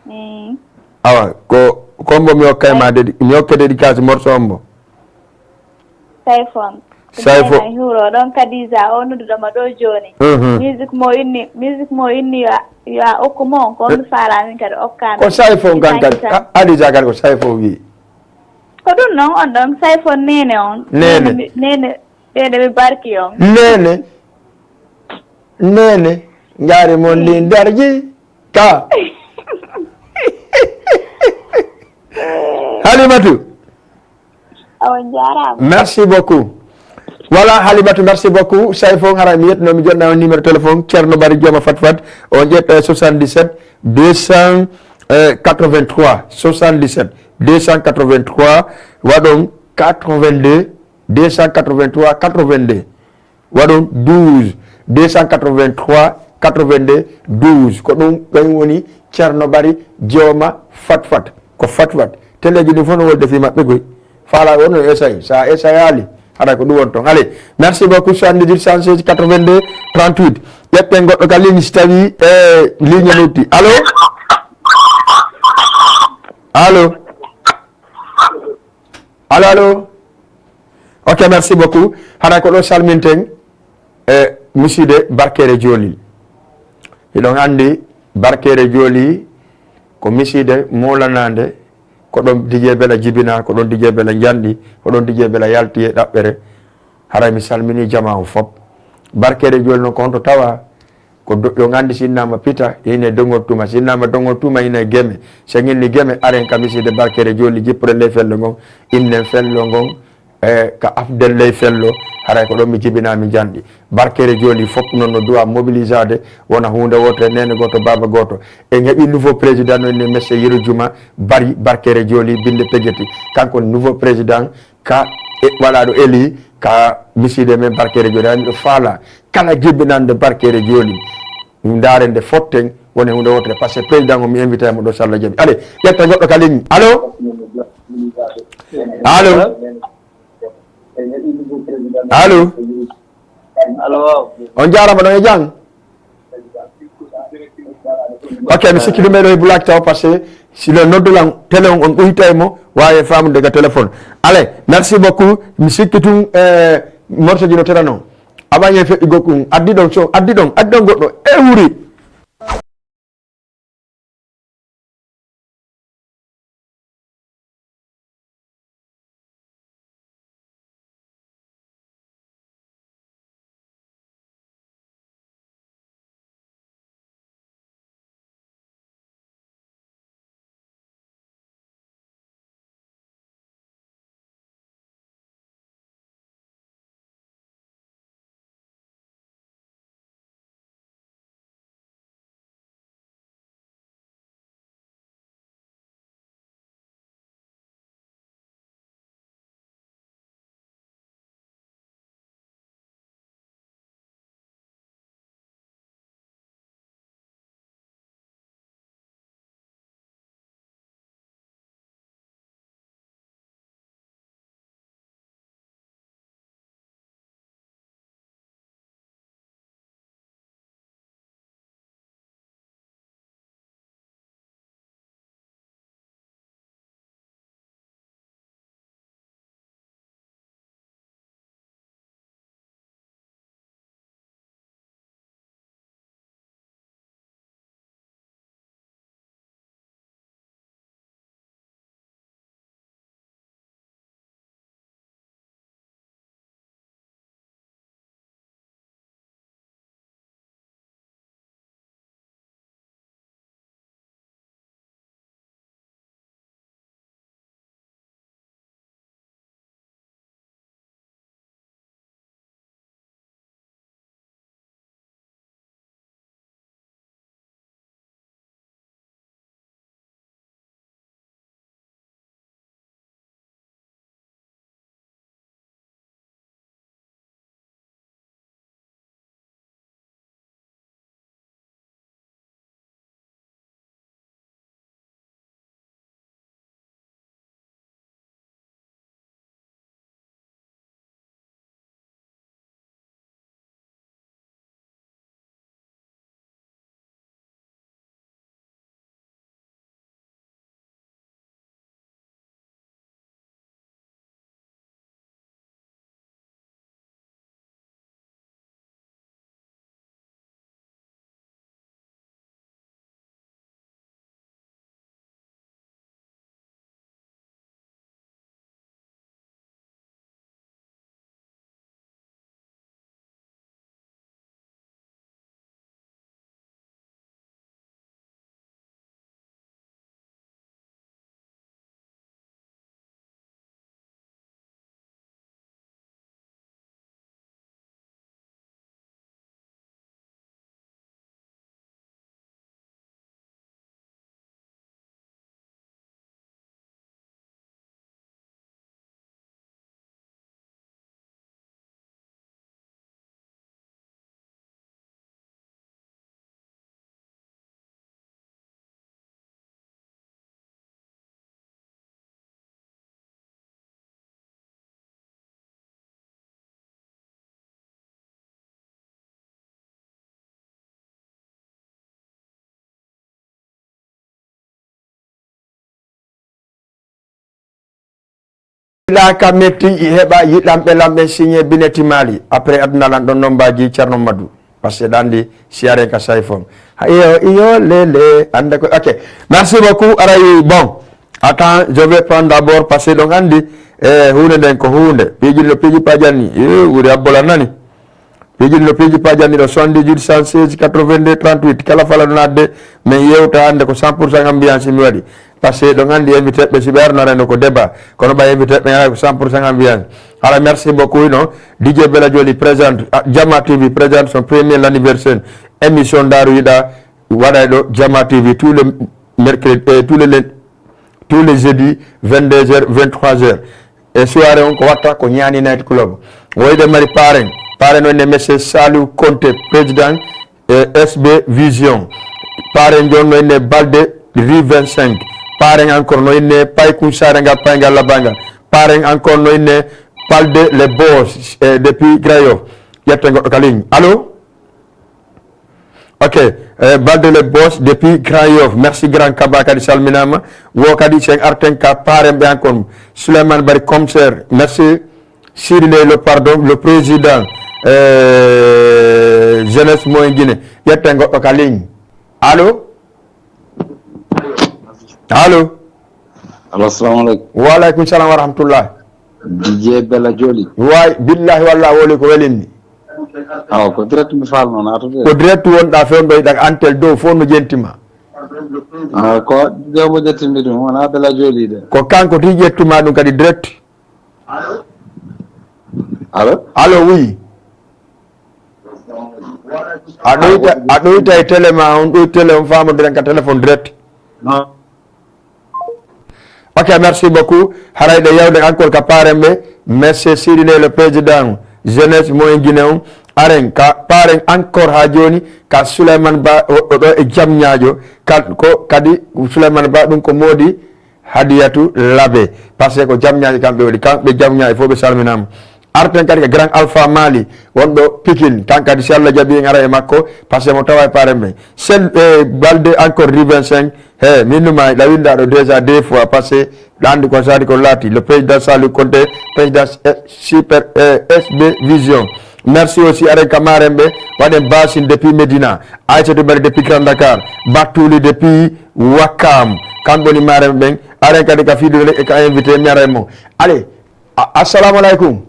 Hi. Awa, ko, ko mbo mi hokkay ma, eh, dedi-, mi hokke dédicace morceau on mbo. Sayfon. Sayfo. Sayfon. Huuro ɗon Kadija, o nodduɗo ma ɗo jooni. Mhm. Musique mo inni, musique mo inni yo a, yo a okku mo, ko on faala min kadi okka min. Ko Sayfo kan kadi. Sayfo. A, Adija kadi ko Sayfo wi. Ko ɗum non on ɗon Sayfo nene on. Nene. Nene mi, nene, nene mi barki on. Nene. Nene. Ngari mon ndi darji. Ka. Halimatu. On jaaraama. Merci beaucoup. Voilà, Halimatu, merci beaucoup. Sayfo, haray mi yetno mi jonna on numéro téléphone, Ceerno Bari Jooma Fat Fat, on ƴetta e soixante-dix-sept deux cent quatre-vingt-trois, soixante-dix-sept deux cent quatre-vingt-trois, waɗon quatre-vingt-deux, deux cent quatre-vingt-trois, quatre-vingt-deux. Waɗon douze, deux cent quatre-vingt-trois, quatre-vingt-deux, douze. Ko ɗum, ɗum woni Ceerno Bari Jooma Fat Fat. Ko Fat Fat. Teleeji ɗin fof no wolde fii maɓɓe koy. Faala wonno essay. Sa essayali, haɗa ko ɗum won toon. Allez, merci beaucoup, soixante-dix-huit, cent seize, quatre-vingt-deux, trente-huit. Ƴetten goɗɗo ka ligne si tawi, eh, ligne lutti. Allo? Allo? Allo, allo? Ok, merci beaucoup. Hara ko ɗo salminten e misiide Barkeere Jooli. Hiɗon anndi Barkeere Jooli ko misiide moolanaande, ko ɗon Didier Bella jibinaa, ko ɗon Didier Bella njanɗi, ko ɗon Didier Bella yalti e ɗaɓɓere. Haray mi salminii jamaa on fop. Barkeere Jooli noon ko honto tawaa? Ko do-, yo nganndi si innama Pita, ine Dongol Tuma. Si innama Dongol Tuma, ine Geme. So en inni Geme, aren ka misiide Barkeere Jooli, jippoɗen ley fello ngon, innen fello ngon, e ka afden ley fello, haray ko ɗon mi jibinaa mi njanɗi. Barkeere Jooli, fop noon no duwa mobilisaade, wona huunde wootere, neene gooto, baaba gooto. En heɓi nouveau président no inne Monsieur Yero Juma Bari, Barkeere Jooli, binde Pegeti. Kanko nouveau président, ka e, waɗaaɗo eli ka misiide men Barkeere Jooli. Miɗo faala kala jibinande Barkeere Jooli, ndaaren nde fotten, woni huunde wootere, parce que président o mi invité mo ɗo, so Allah jaɓi. Allez, ƴetta goɗɗo ka ligne. Allo? Allo? Allo? Allo, waaw. On jaaraama, ɗon e jam? Ok, mi sikki ɗum ɓeɗo e bulaaki taw, parce que si le noddu lan télé on, on ɓuytay mo, waawi faamude ka téléphone. Allez, merci beaucoup. Mi sikki tun, eh, morceau ji no terano. Abañe feɗɗi goɗɗum. Addi ɗon so, addi ɗon, addi ɗon goɗɗo. E wuri. Yiɗa ka metti, heɓa yiɗanɓe lamɓe signé bineti Mali. Après, aduna lan ɗon nombaji Ceerno Madu. Parce que ɗan di siare ka say fon. Iyo, iyo, lele, anda ko, ok. Merci beaucoup, aray, bon. Attends, je vais prendre d'abord, parce que ɗon andi, eh, hunde nden ko hunde. Piiji no piiji pajanni, eh, wuri abbola nani. Piiji no piiji pajanni ɗo, soixante-dix-huit, cent seize, quatre-vingt-deux, trente-huit. Kala fala ɗo nadde, min yewta hande ko cent pour cent ambiance mi waɗi. Parce que ɗon andi invité ɓe si ɓe arnareno ko débat. Kono ɓay invité ɓe ala ko cent pour cent ambiance. Ala merci beaucoup, non. D J Bella Joli présente, ah, Jama T V présente son premier anniversaire. Émission Daaru Yiɗa waɗay ɗo Jama T V tous les mercredis, eh, tous les lundis, tous les jeudis, vingt-deux heures, vingt-trois heures. E soirée on ko watta ko Ñaani Night Club. Woyde mari paren. Paren on ne monsieur Saliou Conté, président, eh, S B Vision. Paren jon no inne Balde rue vingt-cinq. Paren encore no inne Paykun Sarenga Paynga Labanga. Paren encore no inne Balde le boss, eh, depuis Grand Yoff. Yette goɗɗo ka ligne. Allô? Ok, eh, Balde le boss depuis Grand Yoff. Merci grand Kaba kadi salminama. Wo kadi sen arten ka paren ɓe encore. Souleymane Bari commissaire. Merci. Sidi Ndeye le pardon, le président, eh, jeunesse moyen Guinée. Yette goɗɗo ka ligne. Allô? Allô? Allo, assalamu aleykum. Wa aleykum salam wa rahmatullah. D J Bella Joli. Way, billahi wallah woli ko welimmi. Awa, ko direct mi falno naatude. Ko direct wonɗa fewndo yiɗa antel dow fof no jentima. Ah, ko dewbo ƴettinde ɗum, wona Bella Joli de. Ko kanko ti ƴettuma ɗum kadi direct. Allo? Allo, oui. A ɗoyta, a ɗoyta e télé ma on, ɗoy télé on famodiren ka téléphone direct. Non. Ok, merci beaucoup. Haray ɗe yawde encore ka paren ɓe, monsieur Sidi Ndeye le président jeunesse mo en Guinée on. Aren ka paren encore ha joni ka Souleymane Ba o, o ɗo e Jamñaajo. Ka, ko kadi Souleymane Ba ɗum ko moodi Hadiyatu Labe. Parce que ko Jamñaaji kamɓe woni, kamɓe Jamñaaji fof ɓe salminaama. Arten kadi ko Grand Alpha Mali, wonɗo Pikine, kan kadi si Allah jaɓi en ara e makko, parce que mo tawa e paren ɓe. Sel, eh, Balde encore rue vingt-cinq, he, min numa ɗa winda ɗo déjà deux fois, parce que ɗa andi ko sadi ko laati, le président Saliou Conté, président, eh, super, eh, S B Vision. Merci aussi aren ka maren ɓe, waɗen Basin depuis Médina, Aïssatou Bari depuis Grand Dakar, Battouli depuis Wakam, kamɓe woni maren ɓen, aren kadi ka fiidude e ka invité mi ara e mo. Allez, a-, assalamu aleykum.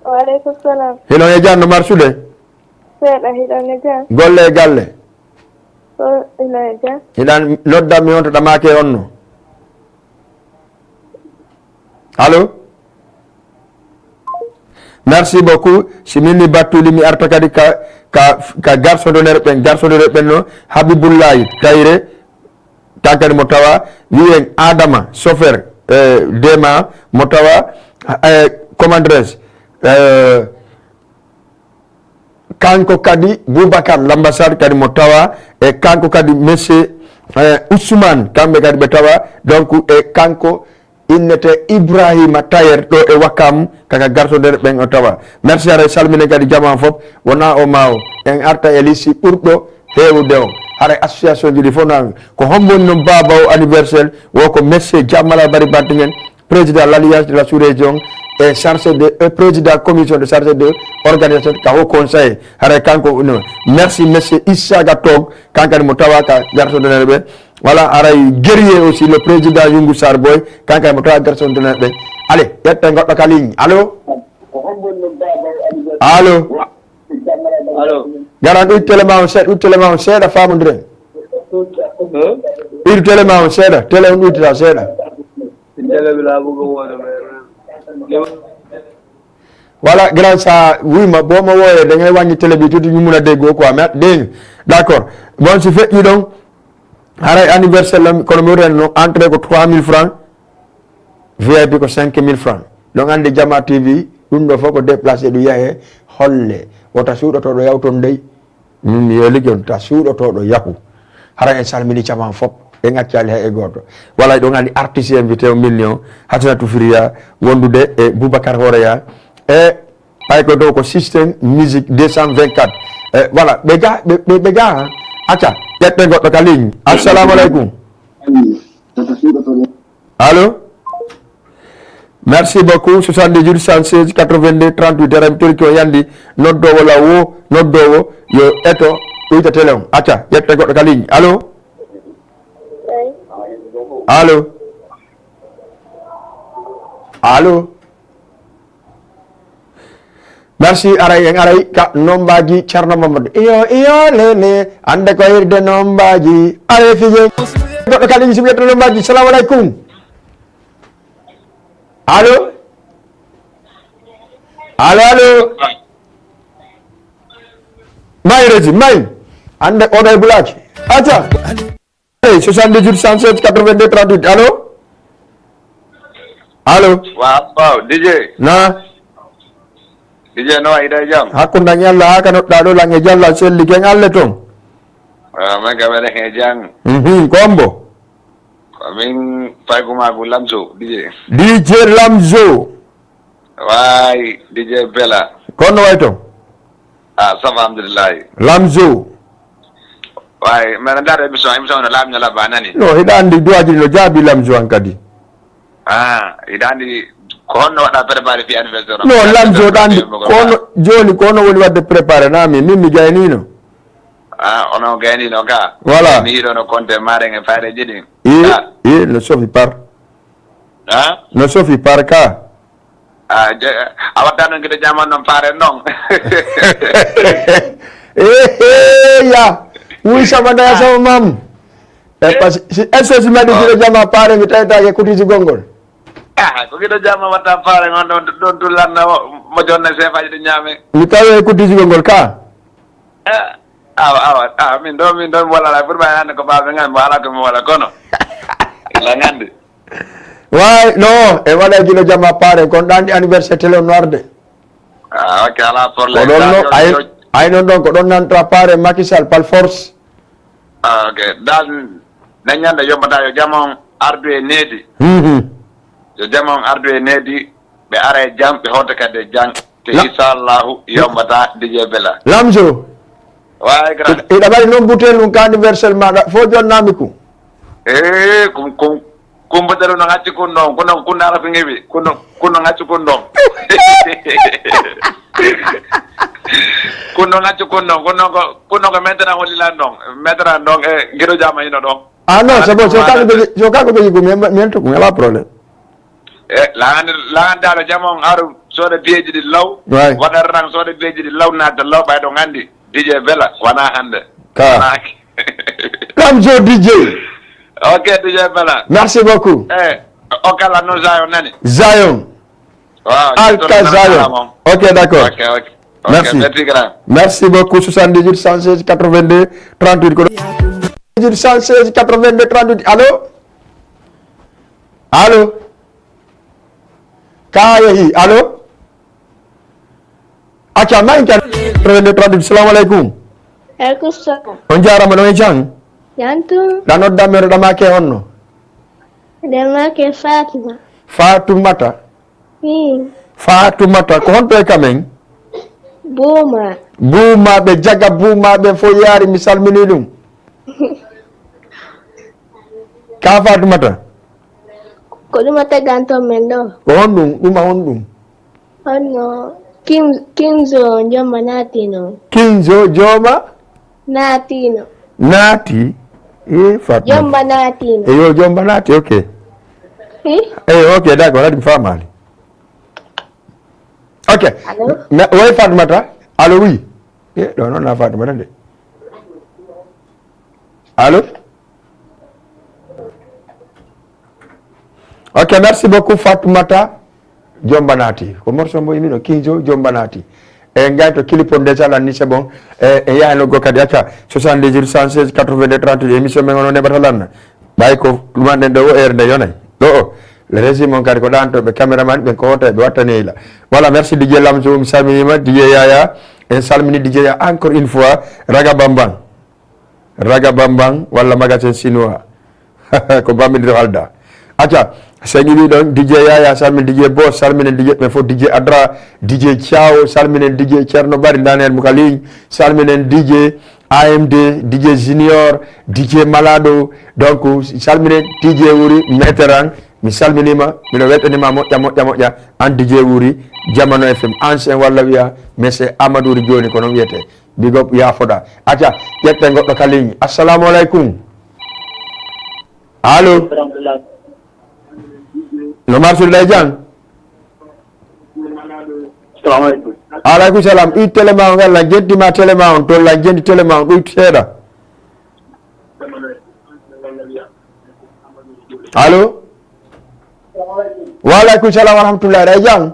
Wa aleykum salam. Hino e jam no marsude? Seeɗa, hiɗon e jam? Golle e galle? Ko hino e jam. Hiɗan noddan mi on to ɗamaake on no? Allo? Merci beaucoup. Si min ni Battouli mi arta kadi ka, ka, ka garçon d'honneur ɓen, garçon d'honneur ɓen no Habibullahi Kayre, kan kadi mo tawa wiyen Adama chauffeur, eh, Dema mo tawa, eh, commandres, eh, kanko kadi Boubacar l'ambassade kadi mo tawa, e kanko kadi monsieur, eh, Ousmane, kamɓe kadi ɓe tawa, donc, e kanko innete Ibrahima Tayer ɗo e Wakam, kaka gartodere ɓen o tawa. Merci, haray salminen kadi jaman fof, wona o mawo. En arta e lissi ɓurɗo heewude o. Haray association ji ɗi fof no, ko hombo woni noon baaba o anniversaire, wo ko monsieur Jamala Bari Bantinguen, président l'Alliance de la sous-région, e chargé de, e président commission de chargé de organisation ka Haut Conseil. Haray kanko no. Merci, monsieur Issaga Tog, kankadi mo tawa ka gartodere ɓe. Voilà, haray guerrier aussi, le président Youngou Sarr Boy, kankadi mo tawa gartodere ɓe. Allez, ƴetten goɗɗo ka ligne. Allo? Allo? Allo? Garan ɗum télé ma on seeɗa, ɗum télé ma on seeɗa, famondiren. Ɗum télé ma on seeɗa, télé on ɗum tita seeɗa. Télé bi laa bëgg a woote, mais voilà, grand, sa wuyma boo ma wooyee da ngay wàññi télé bi tuuti ñu mun a déggoo quoi, mais dégg nga. D'accord. Bon, si feƴƴi ɗon, haray anniversaire lam, kono mi wotani no entrée ko trois mille francs, V I P ko cinq mille francs. Ɗon anndi Jama T V, ɗum ɗo fof ko déplacé, ɗum yahee holle. Wota suuɗotooɗo yawton dey. Min mi yeeli jon ta suuɗotooɗo yahu. Hara en salmini caman fof, en accaali hay e gooto. Wala ɗon anndi artiste invité o min ni o, Hassanatou Firia, wondude e Boubacar Horeya. E hay ko dow ko système musique deux cent vingt-quatre. E voilà, ɓe ga, ɓe, ɓe, ɓe ga, ha. Acca, ƴetten goɗɗo ka ligne. Assalamu aleykum. Allo? Merci beaucoup. Soixante-dix-huit, cent seize, quatre-vingt-deux, trente-huit. Dara mi torike o yandi. Noddowo law wo, noddowo yo eto, uyta télé on. Acca, yetta goɗɗo ka ligne. Allo? Allo? Allo? Merci, aray, en aray ka nombaji Ceerno Mamadou. Iyo, iyo, lele, ande ko hirde nombaji. Aray, fije. Goɗɗo kadi, mi simi yetto nombaji. Salamu alaikum. Allo? Allo, allo? May, Régis, may. Ande, oɗo e bulaji. Aca. Hey, soixante-dix-huit, cent seize, quatre-vingt-deux, trente-huit. Allo? Allo? Waaw, waaw, D J. Na? D J, no wayi, hiɗa e jam? Hakkunde an e Allah, haa ka noɗɗa ɗo, lan e jalla, selli ken Allah ton. Ah, man kam eɗen e jam. Mhm, ko hombo? Ko min Paygumaagu Lamzo, D J. D J Lamzo. Waay, D J Bella. Ko honno wayi ton? Ah, ça va, alhamdulillahi. Lamzo. Waay, mbeɗa ndaara émission, émission no laamño labba, a nani? No, hiɗa anndi duwaaji ɗi no jaabi Lamzo an kadi. Ah, hiɗa anndi ko honno waɗa préparé fi anniversaire on? No, Lamzo ɗa anndi, ko honno, jooni ko honno woni waɗde préparé, na min, min mi gaynino. Ah, ono gaynino ka? Voilà. Mi yiɗono compte maɗen e fayreji ɗin. E, ah, e, no sofi par. Ah? No sofi par ka. Ah, je, a watta noon gide jaman noon paare noon. Eh, eh, ya. Wuy sama ndaya sama mam. E pa si, si, est-ce que si mbaɗi gide jama paare mi tawitaake kutiji gongol? Ah, ko gide jama watta paare ngon ɗon, ɗon tullanno mo jonne sefaji ɗi ñaame. Mi tawi e kutiji gongol ka. Eh, awa, awa, awa, min ɗo, min ɗo mi wala la, pour ɓay hande ko baɓe ngan, mi wala ko mi wala kono. La ngandi. Way, no, e waɗa gila jama paare, kon ɗan ɗi anniversaire télé no arde. Ah, ok, ala problème. Ko ɗon no, ay, ay non ɗon, ko ɗon nanta paare Macky Sall, par force. Ah, ok. Dal, na ñande yombata yo jama on ardu e needi. Mhm. Yo jama on ardu e needi, ɓe ara e jam, ɓe hawta kadi e jam. Te inchallahu yombata D J Bella. Lamzo. Way grand. Iɗa mari noon butel mum ka anniversaire maɗa, fo jonnami ko. Eh, kum, kum, kum butel no ngacci kun ɗon, kun ɗon, kun ɗara ko ngewi, kun ɗon, kun ɗon ngacci kun ɗon. Kun ɗon ngacci kun ɗon, kun ɗon ko, kun ɗon ko maintenant hollilan ɗon, maintenant ɗon e giɗo jama hino ɗon. Ah non, c'est bon, so kanko jogi, so kanko jogi ko mi, mi, mi, mi, pas problème. E, laandi, laandi Daalo jam on aru sooda piyeeji ɗi law. Waay. Waɗa rang sooda piyeeji ɗi law, naata law, ɓay ɗon anndi D J Bella, wona hannde. Ka. Wona hannde. Lamzo D J. Ok, D J Bella. Merci beaucoup. Eh, o kala no Zion nani? Zion. Waaw, Alka Zion. Ok, d'accord. Ok, ok. Ok, merci. Merci grand. Merci beaucoup. Soixante-dix-huit, cent seize, quatre-vingt-deux, trente-huit. Ko soixante-dix-huit, cent seize, quatre-vingt-deux, trente-huit. Allô? Allô? Ka yehi, allô? Acca, ma en kan. Trente-deux, trente-huit. Salamu alaikum. Alaikum salam. On jarama, ɗon e jam? Jam tun. Ɗa nodda mi, ɗa make honno? Ɗa make Fatima. Fatumata? Hmm. Fatumata, ko honto e kamen? Buuma. Buuma ɓe jaga, buuma ɓe fo yaari, mi salmini ɗum. Ka Fatumata? Ko ɗum a taganto men ɗo? Ko honɗum? Ɗum a honɗum? Honno King, King Zo Jomba naatino? King Zo Jomba? Naatino. Naati? E Fatumata. Jomba naatino. Eyo, Jomba naati, ok. Eh? Eyo, ok, d'accord, haɗi mi faamaali. Ok. Allô? Mais, oui, Fatumata. Allô, oui. E, ɗo noon na Fatumata de. Allô? Ok, merci beaucoup Fatoumata Jomba naati. Ko morceau mbo yimino Kinzo Jomba naati. E ngay to clip on déjà lanni c'est bon. E, e yahay no go kadi acca soixante-dix-huit cent seize quatre-vingt-deux trente émission men ono neɓata lanna. Ɓay ko ɗumanɗen ɗo o heure nde yonay. Ɗo o. Le régime on kadi ko ɗan to ɓe caméraman ɓen ko wota ɓe wattani la. Voilà, merci D J Lamzo, mi salminima D J Yaya. En salmini D J Yaya encore une fois. Raga Bambang. Raga Bambang walla magasin chinois. Ko bammindir halda. Acca, sen iwi ɗon D J Yaya, salminen D J Boss, salminen D J ɓe fof, D J Adra, D J Thiaw, salminen D J Thierno Bari, Daniel Moukaling, salminen D J A M D, D J Junior, D J Malado, donc salminen D J Wuri, Meteran, Mi salminiima, miɗo weltaniima moƴƴa, moƴƴa, moƴƴa. Anndi Jeewuri, Jamano F M, ancien walla wiya, monsieur Amadou Ri jooni, ko noon wiyetee. Big up, yaafoɗa. Acca, ƴetten goɗɗo ka ligne. Assalamu aleykum. Allo? No marsude ɗa e jam? Salamu aleykum. Aleykum salam. Ɗoytu télé ma on, lan jendi ma télé ma on, to lan jendi télé ma on, ɗoytu seeɗa. Allo? Wa aleykum salam wa rahmatullah. Ɗa e jam?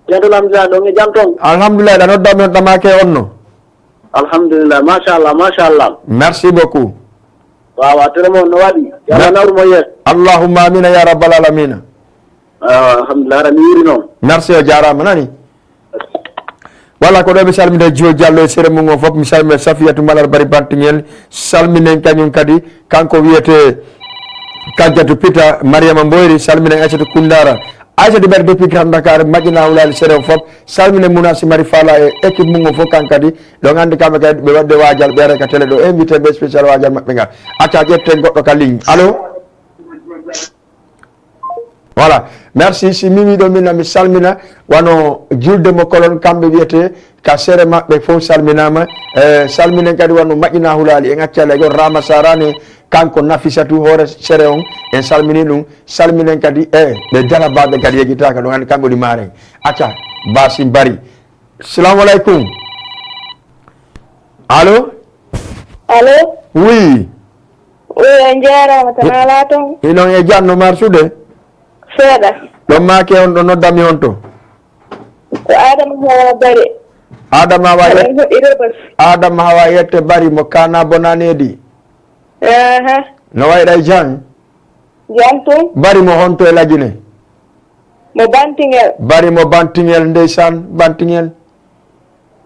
Ceerno Lam Dia, ɗon e jam toon? Alhamdulillah, ɗa nodda mi on ɗa make on no? Alhamdulillah, machallah, machallah. Merci beaucoup. Wawa, télé mo no waɗi? Yo Allah nawru mo yeeso. Allahumma amina ya rabbal alamina. Ah, alhamdulillah, hara mi yuri noon. Merci, o jaaraama, nani? Walla ko ɗo mi salminde Jiyo Diallo e sere mum on fof, mi salmina Safiyatu Malal Bari Bantingel, salminen kañum kadi, kanko wiyete Kajjatu Pita, Mariama Mboyri, salminen Aissata Koundara, Aissata Bari depuis Grand Dakar, Madina Wulali sere on fof, salminen Mouna Sy Mari Fala e équipe mum on fof kan kadi, ɗo nganndi kamɓe kadi ɓe waɗde waajal ɓe ara ka télé ɗo, invité ɓe spécial waajal maɓɓe ngal. Acca ƴetten goɗɗo ka ligne. Allo? Voilà, merci. Si mi wii ɗo min, mi salmina wano julde mo kolon, kamɓe wiyete ka sere maɓɓe fof salminaama. Eh, salminen kadi wano Maƴina Hulaali, en accali e goto, Rama Sarane, kanko Nafisatu hoore sere on, en salmini ɗum. Salminen kadi e ɓe Dalabaɓe kadi yeggitaaka ɗum, anndi kamɓe woni maaren. Acca, Basim Bari. Salamu aleykum. Allo? Allo? Oui. Oui, en njaaraama, tan alaa toon. Inon e jam, no marsude? Seeɗa. Ɗon maake on, ɗo noddami on to? Ko Adama Hawa Bari. Adama Hawa Aɗa yet-, hoɗi Rebus. Adama Hawa yette Bari mo kana bonaneedi. Aha. No wayɗa e jam? Jam toon. Bari mo honto e Lagine? Mo Bantingel. Bari mo Bantingel, ndeysaan, Bantingel.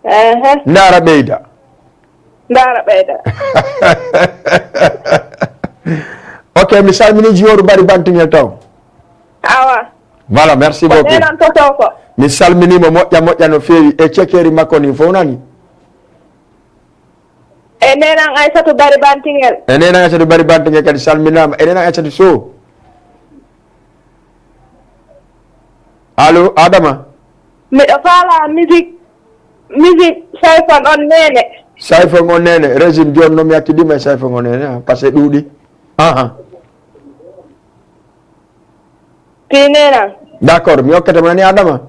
Aha. Ndaara ɓeyda. Ndaara ɓeyda. Ok, mi salmini jiyooru Bari Bantingel taw. Awa. Voilà, merci beaucoup. Ko nenan to taw ko. Mi salminiima moƴƴa, moƴƴa no feewi e cekeeri makko ni fof nani. E nenan Aissatu Bari Bantingel. E nenan Aissatu Bari Bantingel kadi salminaama. E nenan Aissatu Sow. Allo, Adama? Miɗo faala musique, musique Sayfon on nene. Sayfon on nene, régime jooni noon mi accidima e Sayfon on nene, ah, parce que ɗuuɗi. Aha. Pinena. D'accord, mi hokkete mo nani Adama.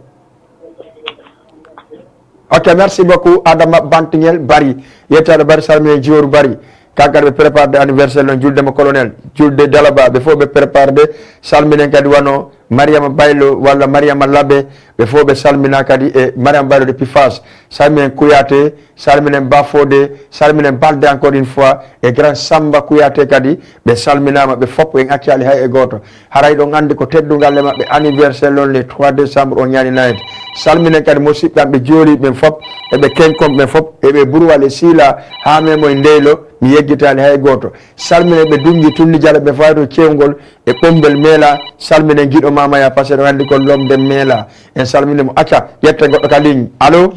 Ok, merci beaucoup Adama Bantingel Bari. Yettaɗo Bari, salminen jiyooru Bari. Kanko kadi ɓe préparde anniversaire noon, julde mo colonel, julde Dalaba, ɓe fof ɓe préparde. Salminen kadi wano Mariama Baylo walla Mariama Labe, ɓe fof ɓe salmina kadi e Mariama Baylo de Pifas. Salminen Kouyaté, salminen Bafodé, salminen Balde encore une fois, e Grand Samba Kouyaté kadi, ɓe salminaama, ɓe fof en accaali hay e gooto. Haray ɗon anndi ko teddungal e maɓɓe, anniversaire noon le trois décembre o ñaani nayde. Salminen kadi musidɓe am ɓe jooliiɓe ɓen fof, e ɓe kenkon ɓen fof, e ɓe Burwal e Siila, haa Memoy Ndeylo, mi yeggitaali hay gooto. Salminen ɓe Dunngi Tulli Jale, ɓe fawi to Cewngol, e Ɓommbel Meela, salminen giɗo Mamaya, parce que ɗon anndi ko lomde Meela. En salmini mo. Acca, ƴetten goɗɗo ka ligne. Allo?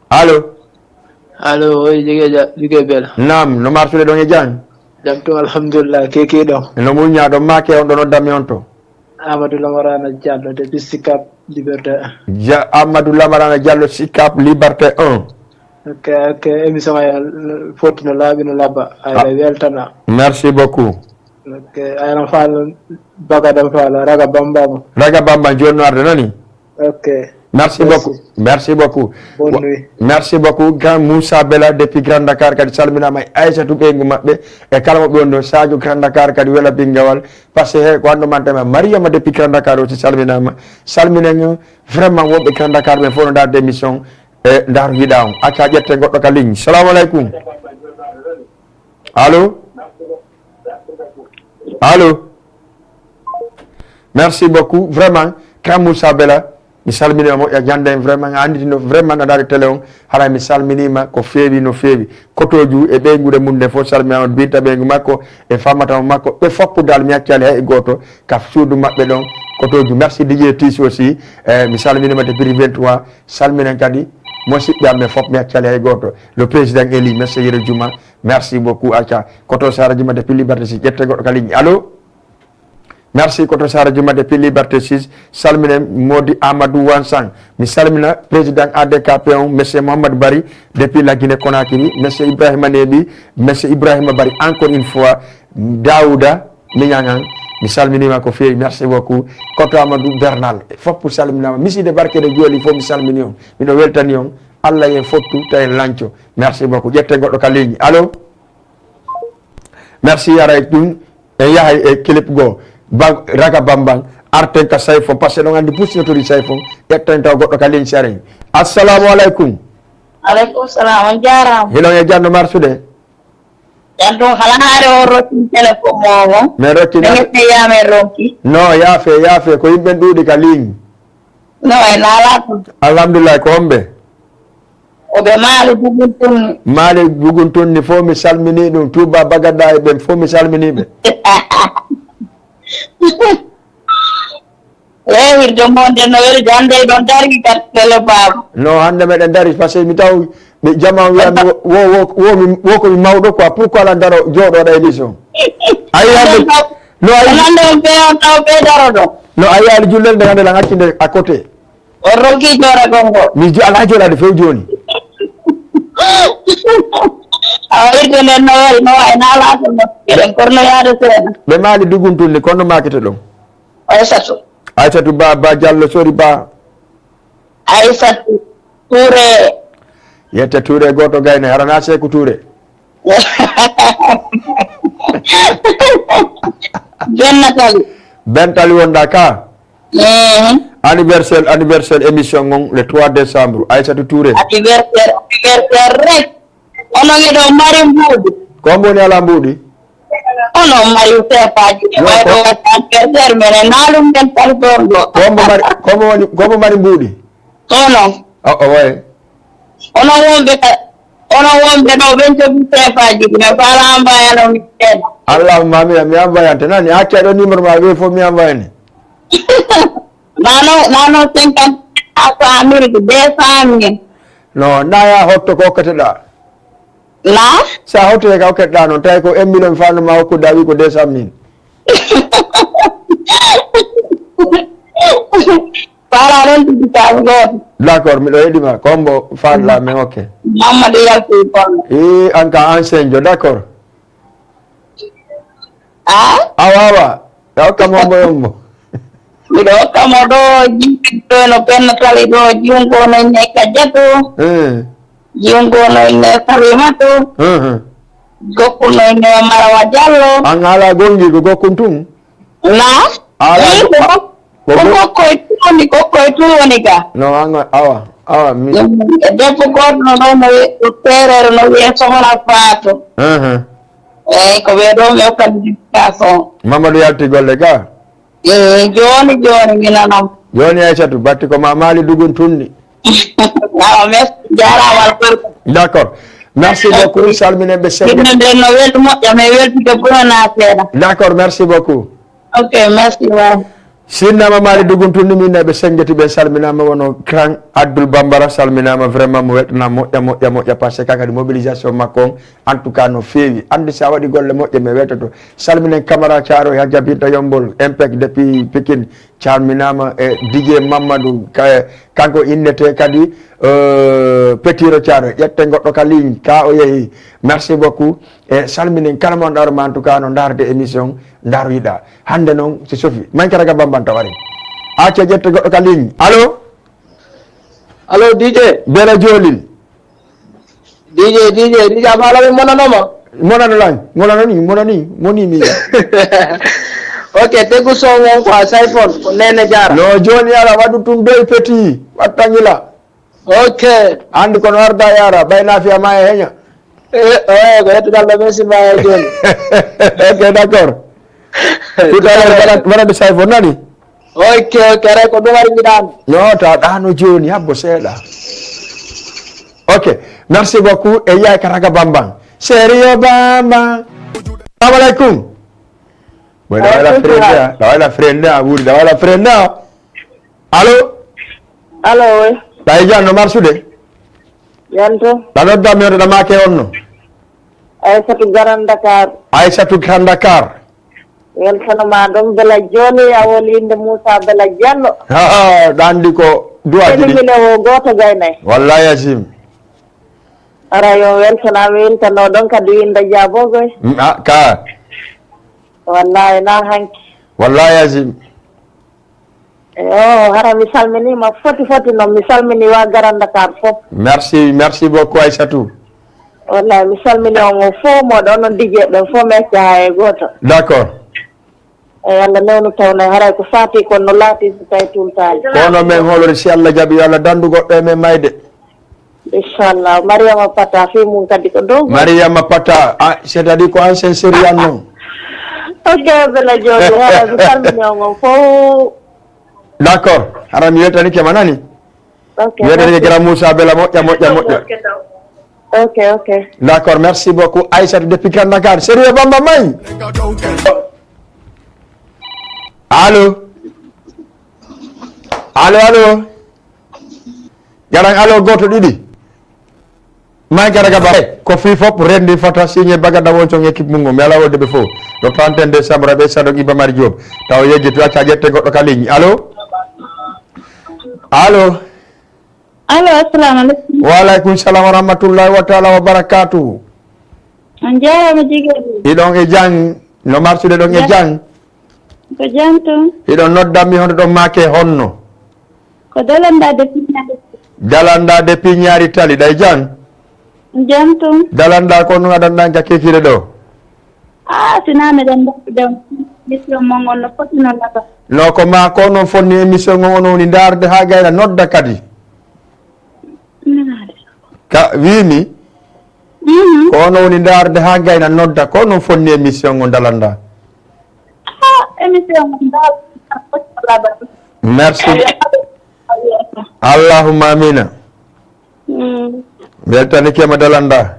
Allo? Allo, oy, Jigee Ja-, Jigee Bela. Naam, no marsude ɗon e jam? Jam tun, alhamdulillah, keke ɗon. No muñña ɗon, ma ke on ɗo noddami on to? Amadou Lamarana Diallo, depuis Sicap Liberté un. Ja-, Amadou Lamarana Diallo, Sicap Liberté un. Ok, ok, émission ay foti no laaɓi, no labba. Ay, ah, weltana. Merci beaucoup. Ok, ayno faala, Bagada faala, Raga Bamba mo. Raga Bamba, jooni no arde nani? Ok. Merci beaucoup. Merci beaucoup. Bonne nuit. Merci beaucoup. Grand Moussa Bella depuis Grand Dakar kadi salminaama e Aissatou ɓeyngu maɓɓe e kala mo ɓe woni ɗo. Sadio Grand Dakar kadi wela bingawal. Parce que he ko anndo man tema Mariama depuis Grand Dakar aussi salminaama. Salminen vraiment wonɓe Grand Dakar ɓe fof no ndaarde émission e ndaar yiɗa on. Acca ƴette goɗɗo ka ligne. Salamu aleykum. Allo? Allo? Merci beaucoup. Vraiment, Grand Moussa Bella, mi salmini mo moƴƴa jande en vraiment, a anditino vraiment na daari télé on, haray mi salminima ko feewi no feewi. Kotoju e ɓeynguure mum nde fof salminama, binta ɓeyngu makko e fammata mo makko, ɓe foppu dal mi accali hay e gooto ka suudu maɓɓe ɗon. Kotoju, merci D J Tis aussi, eh, mi salminima depuis vingt-trois, salminen kadi musidɓe am ɓe fof mi accali hay gooto. Le président élu, monsieur Yero Juma, merci beaucoup. Acca, koto Sara Juma depuis Liberté si ƴette goɗɗo ka ligne. Allo? Merci, koto Sara Juma depuis Liberté six. Salminen Modi Amadou Wansang. Mi salmina président A D K P on, monsieur Mohamed Bari depuis la Guinée Conakry, monsieur Ibrahima Nebi, monsieur Ibrahima Bari, encore une fois, Daouda Mignangan, mi salminima ko feewi, merci beaucoup. Koto Amadou Bernal, foppu salminama. Miside Barke de Joli fof mi salmini on. Miɗo weltani on. Allah yen fottu tawi en lanco. Merci beaucoup. Ƴetten goɗɗo ka ligne. Allo? Merci, yaray ɗum. En yahay e clip goo. Ba-, raga bambang. Arten ka sayfon. Parce que ɗon anndi pusinotori sayfon. Ƴetten taw goɗɗo ka ligne saren. Assalamu alaikum. Alaikum salam. On jaaraama. Hiɗon e janno marsude? Janno halaare o rokki téléphone mo mo. Men rokki. Men na- ƴetteyama e ronki. No, yaafe, yaafe. Ko yimɓe ɗuuɗi ka ligne. No, e naalaa ɗum. Alhamdulillah, ko homɓe? Ko ɓe Maali Buguntunni. Maali Buguntunni fof mi salmini ɗum. Touba Bagada e ɓen fof mi salmini ɓe. Rewirde mo nde no weli hannde ɗon dari kat tele baaba. No, hannde meɗen dari, parce que mi taw ɓe jama wiya mi wo, wo, wo, wo, mi, wo ko mi mawɗo quoi. Pourquoi la daro jooɗoɗa émission? Ayi hannde. No, ayi. Hannde on ɓe on taw ɓe daroɗo. No, ayi, ali jullel nde hannde lan accinde à côté. O rokki jooragol ngol. Mi jo-, alaa joolaade few jooni. A wirde nden no wari, no wayi na alaa ko no. Eɗen korno yaade seeɗa. Ɓe Maali Duguntun ni, kono maakete ɗon. Aysatu. Aysatu Ba, Ba Jallo, sori Ba. Aysatu Touré. Yette Touré gooto gayne, hara na Seeku Touré. Jonnatali. Bentali wonda ka? Mhm. Anniversaire, anniversaire émission on le trois décembre. Aïssatou Touré. Anniversaire, anniversaire rek. Onon eɗo mari mbuuɗi. Ko mbo woni ala mbuuɗi? Onon mari seefaji. Yo, ɓay ɗo ko waɗi anniversaire, men e naalum men téléphone ɗo. Ko mbo mari, ko mbo woni, ko mbo mari mbuuɗi? Onon. O, o, way. Onon wonɓe ka, onon wonɓe ɗo, ɓen jogi seefaji ɗi, mi faala envoyano mi seeɗa. Allahumma amin, mi envoyante. Nani, a acca ɗo numéro ma, ɓe fof mi envoyane. Nano, nano cinquante à cent mille ko deux cent mille. Non, na ya hotto ko hokkateɗa. Na? Sa hotoye ka hokkateɗa noon, tawi ko un million fanno ma hokkude, a wi ko deux cent mille. Faala noon tigi tawi gooto. D'accord, miɗo heɗima. Ko mbo faala men, ok. Mamadou Yalti Kono. E, an ka ancien jo, d'accord. Ah? Awa, awa. Ka hokka mo mbo yombo. Miɗo hokka mo ɗo, jiɗɗo no penna tali ɗo, jungo no inne Kajatu. Eh. Jungo no inne Salimatu. Eh, eh. Gokku no inne Marawa Jallo. An ala gongi ko gokkun tun? Na? Ala. Ni ko gok-, ko ko gok-, gokkoy tun woni, gokkoy tun woni ga. No, an, awa, awa, mi. Mm, e debbo goto no ɗo no wi-, ko seereer no wiye Sohna Fatou. Eh, eh. Eyyi, ko ɓe ɗo mi hokkat éducation. Mamadou yalti golle ga? Eh, joni, joni mi nanam. Joni Aissatou, batti ko ma Mali Dugun tunni. Awa, merci, jarama albarka. D'accord. Merci beaucoup, salminen ɓe sengge. Ɗum nden no weldi moƴƴa, mais weltude ɓurana seeɗa. D'accord, merci beaucoup. Ok, merci, wa. Sinnama Mali Dugun tunni, min e ɓe senggeti ɓen salminama, wono Grand Abdoul Bambara salminama, vraiment mo weltanama moƴƴa, moƴƴa, moƴƴa, parce que kadi mobilisation makko on, en tout cas no feewi. Andi sa waɗi golle moƴƴe, mi weltoto. Salminen Camara Thiaroye, Hajja Binta Yombol, Impec depuis Pikine, calminama, e D J Mamadou, ka-, kanko innete kadi, euh, Petiro Thiaroye, ƴetten goɗɗo ka ligne, ka o yeehi. Merci beaucoup. E salminen kala mo ndaaruma, en tout cas no ndaarde émission, ndaaroyiɗa. Hannde noon, si Sophie, mankara ga bambanta wari. Acca ƴette goɗɗo ka ligne. Allo? Allo, D J? Bela Jolin. D J, D J, D J, a faala mi monanoma? Monano lan, monano ni, monani, moni mi. Ok, tegu son won ko a sayfon, ko Nene Jara. No, joni ala, waɗu tun doy petit, wattangila. Ok. Andi kono arda yara, ɓay na fiya ma e heña. Eh, eh, ko yettude Allah, merci ma e joni. Ok, d'accord. Tout à l'heure, voilà, voilà de sayfo nani? Ok, ok, rek ko ɗum ari mbiɗan. No, ta ɗano joni, habbo seeɗa. Ok, merci beaucoup. E yaay kata ka bambang. Sérieux bambang. Assalamu alaikum. Boy, da wala friend da, da wala friend da, buri da wala friend da. Allo? Allo, oui. Ɓay Diallo no marsude? Yanto. Ɗa nodda mi hoto ɗa maake on no? Aysatu Grand Dakar. Aysatu Grand Dakar. Weltanama ɗum Bela Jooli, a woli innde Moussa Bela Diallo. Ha, ɗa anndi ko duwaaji ɗi. Mile o gooto gaynay. Wallahi Azim. Ara yo weltanama, weltano ɗon kadi winnda jaabogoy. Mm, ah, ka. Wallahi na hanki. Wallahi Azim. Yo, hara mi salminima foti foti noon, mi salmini wa Grand Dakar fof. Merci, merci beaucoup Aissatou. Wallahi mi salmini on o fof, moɗo onon D J ɓen fof mi acca hay e gooto. D'accord. Eyi, Allah newnu tawno haray ko faati kon no laati so tawi tultaali. Kono men holori si Allah jaɓi yo Allah dandu goɗɗo e men mayde. Inchallah. Mariama Pata fii mum kadi ko dow. Mariama Pata, ah, c'est-à-dire ko ancien série an non? Ok, Bela Jooli, hara mi salmini on on fof. D'accord. Hara mi weltani kema nani? Ok, mi weltani merci. Grand Moussa Bela moƴƴa, moƴƴa, moƴƴa. Ok, ok. D'accord, merci beaucoup. Aissatou depuis Grand Dakar. Sérieux Bamba May. Allo? Allo, allo? Garan allo gooto ɗiɗi. May gara gaba. Eh, ko fii fof renndi fota signé bagada won son équipe mum o. Mi ala wodde ɓe fof. Le trente et un décembre, ɓe Sadok Iba Mar Diop. Taw yejjiti acca ƴette goɗɗo ka ligne. Allo? Allo? Allo, assalamu aleykum. Wa aleykum salam wa rahmatullahi wa taala wa barakatuhu. On jaaraama jigee. Hiɗon e jam, no marsude ɗon e jam? Ko jam tun. Hiɗon noddan mi hono ɗon maake honno? Ko Dalanda de Piñaari. Dalanda de Piñaari tali, ɗay jam? Jam tun. Dalanda ko no aɗan ɗan ka kekire ɗo? Ah, sinaa meɗen mbaɗi ɗon émission mon on no foti no nafa. No ko ma ko non fonni émission on, on woni ndaarde haa gayna nodda kadi. Ka wiimi, mhm, ko on woni ndaarde haa gayna nodda, ko non fonni émission on Dalanda. Ah, émission on ndaarde. Merci. Allahumma amina. Mm. Weltanike ma Dalanda.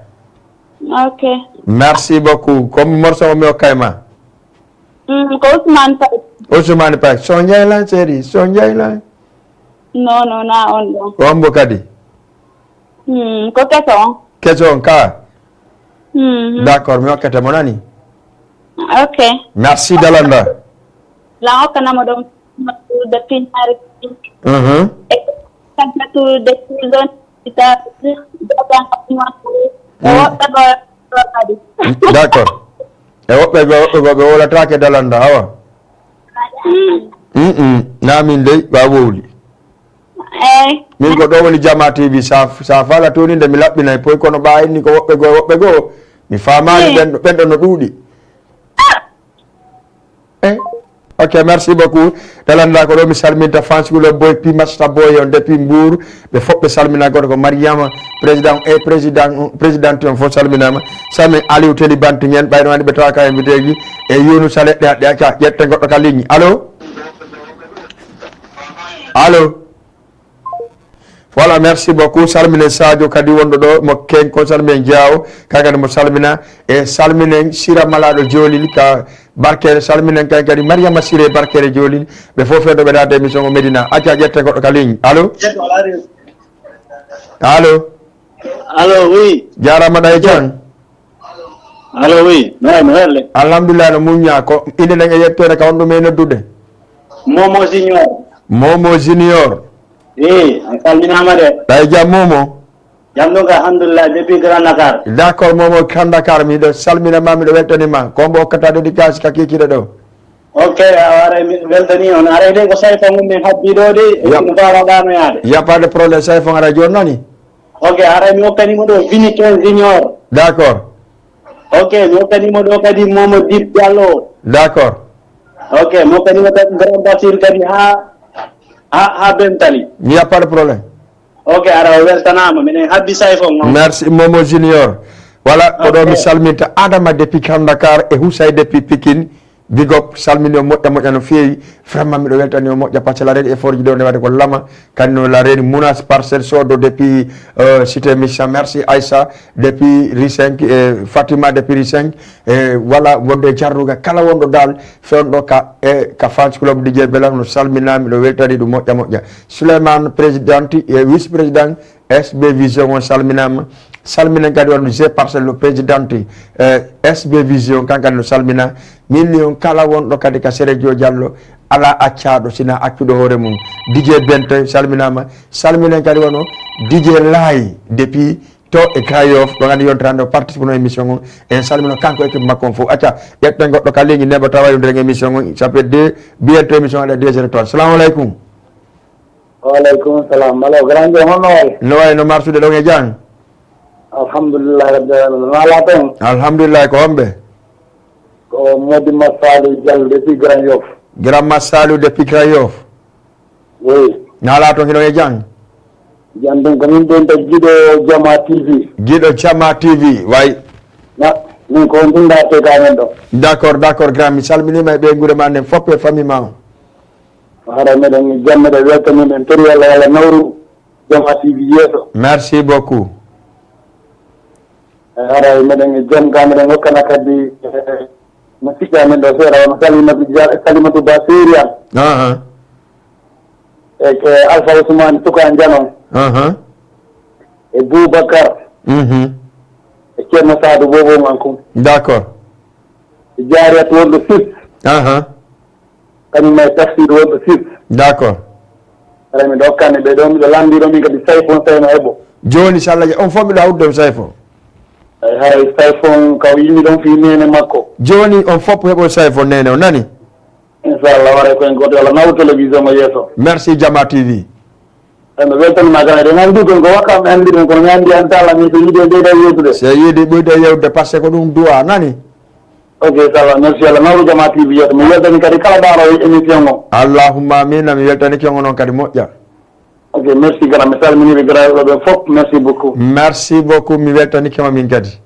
Ok. Merci beaucoup. Comme morceau o mi hokkay ma? Mm, ko Ousmane Pay. Ousmane Pay. Sonjay lan, chéri, sonjay lan. Non, non, na on ɗon. Ko on mbo kadi? Mm, ko keso on. Keso on ka? Mm. D'accord, mi hokkete mo nani? Ok. Merci Dalanda. La hokkanamo ɗon de Piñaari. Mhm. E kanko de prison. E woɓɓe goo kadi. D'accord. E woɓɓe goo, woɓɓe goo ɓe wolataake Dalanda, awa. Mm. Mm-mm. Na min dey, ɓa wowli. Eyi. Min ko ɗo woni Jama T V, sa, sa fala tuni nde mi laɓɓinay poy, kono ɓa inni ko woɓɓe goo, woɓɓe goo. Mi faamaani ɓen, ɓen ɗon no ɗuuɗi. Eh, ok, merci beaucoup. Dalanda ko ɗo mi salminta fans club boy Pi Masta Boy on depuis Mbour. Ɓe fof ɓe salmina, goto ko Mariama, président e président, présidente on fof salminama. Salmin Aliou Teli Bantu ñen, ɓayno wani ɓe tawa ka invité ji. E Younousa Leɗɗe Haɗɗe Acca, ƴette goɗɗo ka ligne. Allo? Allo? Voilà, merci beaucoup. Salminen Sadio kadi wonɗo ɗo, mo Kenko, salminen Diaw, ka kadi mo salmina. E salminen Sira Malaɗo Jolil ka Barkere, salminen kan kadi Mariama Sire Barkere Jolil. Ɓe fof ɓe ɗo ɓe naata émission o Medina. Acca ƴette goɗɗo ka ligne. Allo? Allo? Allo, oui. Jarama ɗa e jam. Allo, oui. No, no helle? Alhamdulillah, no muñña. Ko inde nden e yettere ka on ɗum e noddude? Momo Junior. Momo Junior. Eh, a salminama de. Ɗa e jam Momo? Jam ɗum ka, alhamdulillah, depuis Grand Dakar. D'accord, Momo Grand Dakar, miɗo salmina ma, miɗo weltani ma. Ko mbo okkata dédicace ka kikiɗe ɗo? Ok, a waray mi weltani on. Aray de ko Sayfon min habbi ɗo de, e Yap. Ɗum faala ɗano yaade. Y a pas de problème, Sayfon ara joni nani? Ok, aray mi hokkani mo ɗo Vini quinze Junior. D'accord. Ok, mi hokkani mo ɗo kadi Momo Dib Diallo. D'accord. Ok, mi hokkani mo kadi Grand Basir kadi ha, ha, ha Bentali. Y a pas de problème. Ok, ara o weltanama, minen habbi Sayfon on. Merci, Momo Junior. Voilà, ko ɗo Ok. Mi salminta Adama depuis Grand Dakar e Housay depuis Pikine. Big up, salmini o moƴƴa, moƴƴa no feewi. Vraiment, miɗo weltani o moƴƴa, parce que la reine effort ji ɗo ne waɗi ko lama. Kadi no la reine Mounas Parcelle Sodo depuis, euh, Cité Missa. Merci Aïssa depuis Rue cinq, e Fatima depuis Rue cinq. E voilà, wonde e Jarnuga, kala wonɗo dal, fewndo ka, e ka fans club D J Bela, no salmina, miɗo weltani ɗum moƴƴa, moƴƴa. Souleymane, président, e vice-président, S B Vision on salminama. Salminen kadi wonno je parcelle o présidente, eh, S B Vision, kan kadi no salmina. Min ni on kala wonɗo kadi ka Serejo Diallo, ala accaɗo sina accuɗo hoore mum. D J Bente salminama. Salminen kadi wano D J Laay depuis to e Grand Yoff, ɗo gandi yontirande o participe no émission on. En salmino kanko équipe makko on fof. Acca, ƴetten goɗɗo ka ligne neɓa tawa yondiren émission on. Ça fait deux, bientôt émission on waɗa deux heures de temps. Salamu aleykum. Waaleykum salam. Alo, grand Diop, honno wayi? No wayi no marsude ɗon e jam? Alhamdulillahi rabbil alamin. No ala toon? Alhamdulillahi, ko homɓe? Ko Modi Massalu Diallo depuis Grand Yoff. Grand Massalu depuis Grand Yoff. Oui. No ala toon hino e jam? Jam ɗum ko min ɗon to Giɗo Jama T V. Giɗo Jama T V, way. Na, min ko on ɗum dartee ka men ɗo. D'accord, d'accord, grand. Mi salminima e ɓeynguure ma nden fof e famille ma on. Hara meɗen jam, meɗen weltani, meɗen tori Allah, Allah nawru Jama T V yeeso. Merci beaucoup. E hara meɗen jam ka, meɗen hokkana kadi, eh, no siɗɗa men ɗo seeɗa, wano Salimatu Dia-, Salimatu Ba Seeri an. Aha. E, e Alpha Ousmane Suka Ndianon. Aha. E Boubacar. Mhm. E Ceerno Saadu Bobo Mankum. D'accord. E Jaariyat wonɗo six. Aha. Kañum e Tafsir wonɗo six. D'accord. Aɗa mi ɗokkani ɓe ɗo, miɗo lanndi ɗo min kadi Sayfo on Seyno Ebo. Jooni, so Allah ja-, on fof miɗo hawrude on Sayfo. Ay, haray Sayfo on ka o yimmi ɗon fii neene makko. Jooni, on fof heɓo Sayfo neene, o nani? Inchallah, waray ko en gooto, Allah nawru télévision o yeeso. Merci, Jama T V. Ay, mi weltanima kan, eɗen anndi kon ko wakka mi anndi ɗum, kono mi anndi an taala min so yiɗi en ɓeyda yewtude. So yiɗi ɓeyda yewtude, parce que ko ɗum du'a, nani? Ok, ça va, merci Allah. Nawru Jama T V yeeso. Mi weltani kadi kala ɗaano émission o. Allahumma amina, mi weltanike on onon kadi moƴƴa. Ok, merci grand. Mi salminiiɓe garaaɓe ɓe fof. Merci beaucoup. Merci beaucoup. Mi weltanike ma min kadi.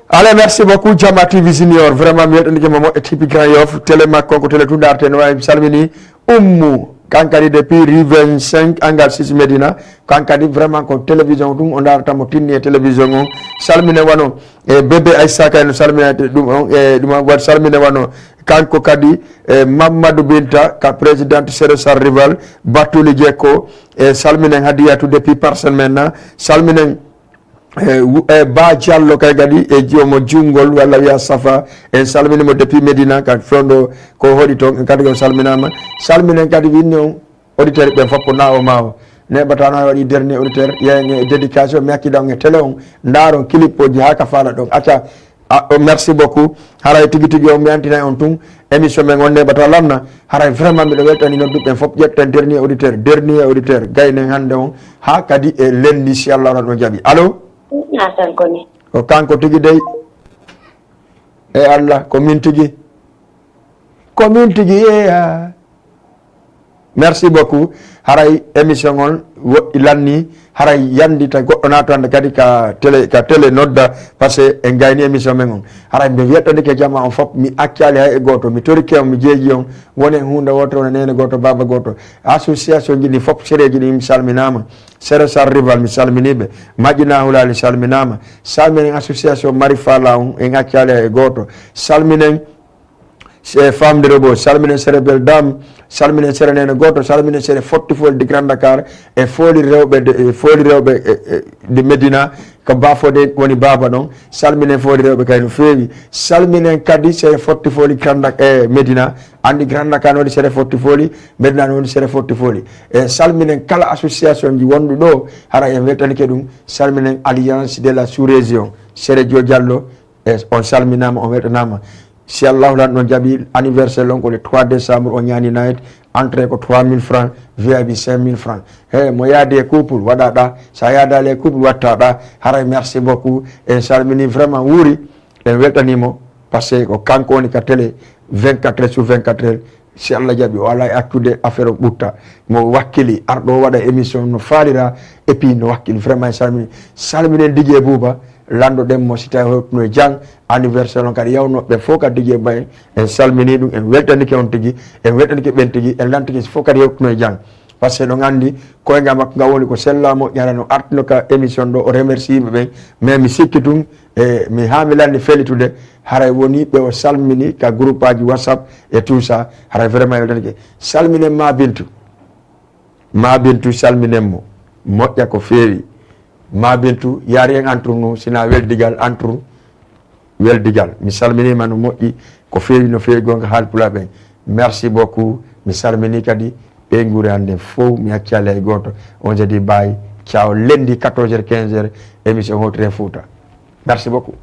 Allez, merci beaucoup, Jama T V Junior. Vraiment, mi weltanike ma moƴƴa, T V Grand Yoff. Télé makko ko télé to darten. Wayi mi salmini Ummu, kankadi depuis rue vingt-cinq, angle six Médina. Kankadi vraiment ko télévision ɗum o darata mo tinni e télévision on. Salmine wano e bébé Aïssa kay no salminade ɗum on, e ɗum on waɗi salmine wano kanko kadi, e Mamadou Binta ka présidente Séré Sar Rival, Batuli Diekko, e salminen Hadiyatu depuis Parcelles men na, salminen, e wu-, e Ba Diallo kay kadi e jomo junngol walla wiya Safa, en salmini mo depuis Médina ka fewndo ko hoɗi toon, en kadi on salminama, salminen kadi winni on. Auditeur ɓen fof ko nawo mawo. Neɓata no waɗi dernier auditeur, yeyen e dédication, mi hakkida on e télé on, ndaron clip oji ha ka fala ɗon. Acca, a, o, merci beaucoup. Haray tigi tigi on mi antinay on tun. Émission men on neɓata lanna. Haray vraiment miɗo weltani nodduɓe ɓen fof, ƴetten dernier auditeur, dernier auditeur. Gaynen hannde on ha kadi e lundi si Allah waɗa ɗo jaɓi. Allo? Natan koni. Ko kanko tigi dey. E Allah, ko min tigi. Ko min tigi yeeya. Merci beaucoup. Haray émission on woɗɗi lanni. Haray yandita goɗɗo naatande kadi ka télé, ka télé nodda, parce que en gayni émission men on. Haray mbe wettandike jama on fof, mi accali hay e gooto, mi torike on, mi jeeji on, wonen huunde wootere, wonen neene gooto, baaba gooto. Association ji ɗi fof, sereji ɗi, mi salminama. Sere Sar Rival, mi salminiɓe. Maƴƴina Hulali salminama. Salminen association Mari Fala on, en accali hay e gooto. Salminen e famde Robo, salminen Sere Bel Dam, salminen Sere Nene Goto, salminen Sere Fotti Foli de Grand Dakar, e Foli rewɓe de, e Foli rewɓe, e, e, de Medina, ko Bafode woni baaba ɗon, salminen Foli rewɓe kay no feewi, salminen kadi Sere Fotti Foli Grand Dak-, e Medina, anndi Grand Dakar no woni Sere Fotti Foli, Medina no woni Sere Fotti Foli, e salminen kala association ji wonɗi ɗo, hara en weltanike ɗum, salminen Alliance de la Sous-Région, Sere Jo Diallo, E on salminaama, on weltanaama. Si Allahu lan ɗon jaɓi anniversaire on ko le trois décembre, on ñaani night, entrée ko trois mille francs, V I P cinq mille francs. He, mo yaadi e couple, waɗa ɗa. Sa yaadaali e couple, watta ɗa. Haray merci beaucoup. En salmini vraiment wuuri. En weltaniimo. Parce que ko kanko woni ka télé vingt-quatre heures sur vingt-quatre heures. Si Allah jaɓi, o alaa e accude affaire o ɓutta. Mo wakkili, arɗo o waɗa émission no faalira, et puis no wakkili. Vraiment, en salmini. Salminen D J Bouba, lanndo ɗen mo si tawi hewtuno e jang, anniversaire on kadi yawno ɓe fof kadi D J Mbaye, en salmini ɗum, en weltanike on tigi, en weltanike ɓen tigi, en lantike si fof kadi hewtuno e jang. Parce que ɗon anndi, koyngal makko ngal woni ko sella moƴƴara no artino ka émission ɗo, o remercie yimɓe ɓen. Mais mi sikki tun, e mi haa mi lanni felitude, haray woni ɓe o salmini ka groupe aji WhatsApp et tout ça, haray vraiment e weltanike. Salminen Ma Bintu. Ma Bintu salminen mo. Moƴƴa ko feewi. Ma Bintu, yaari en entre nous, sina weldigal entre weldigal. Mi salminima no moƴƴi, ko feewi no feewi gonga haalpulaar ɓen. Merci beaucoup. Mi salmini kadi ɓeynguure an nden fow, mi accali hay gooto. On se dit bye. Ciao, lundi quatorze heures, quinze heures, émission Hotren Fouta. Merci beaucoup.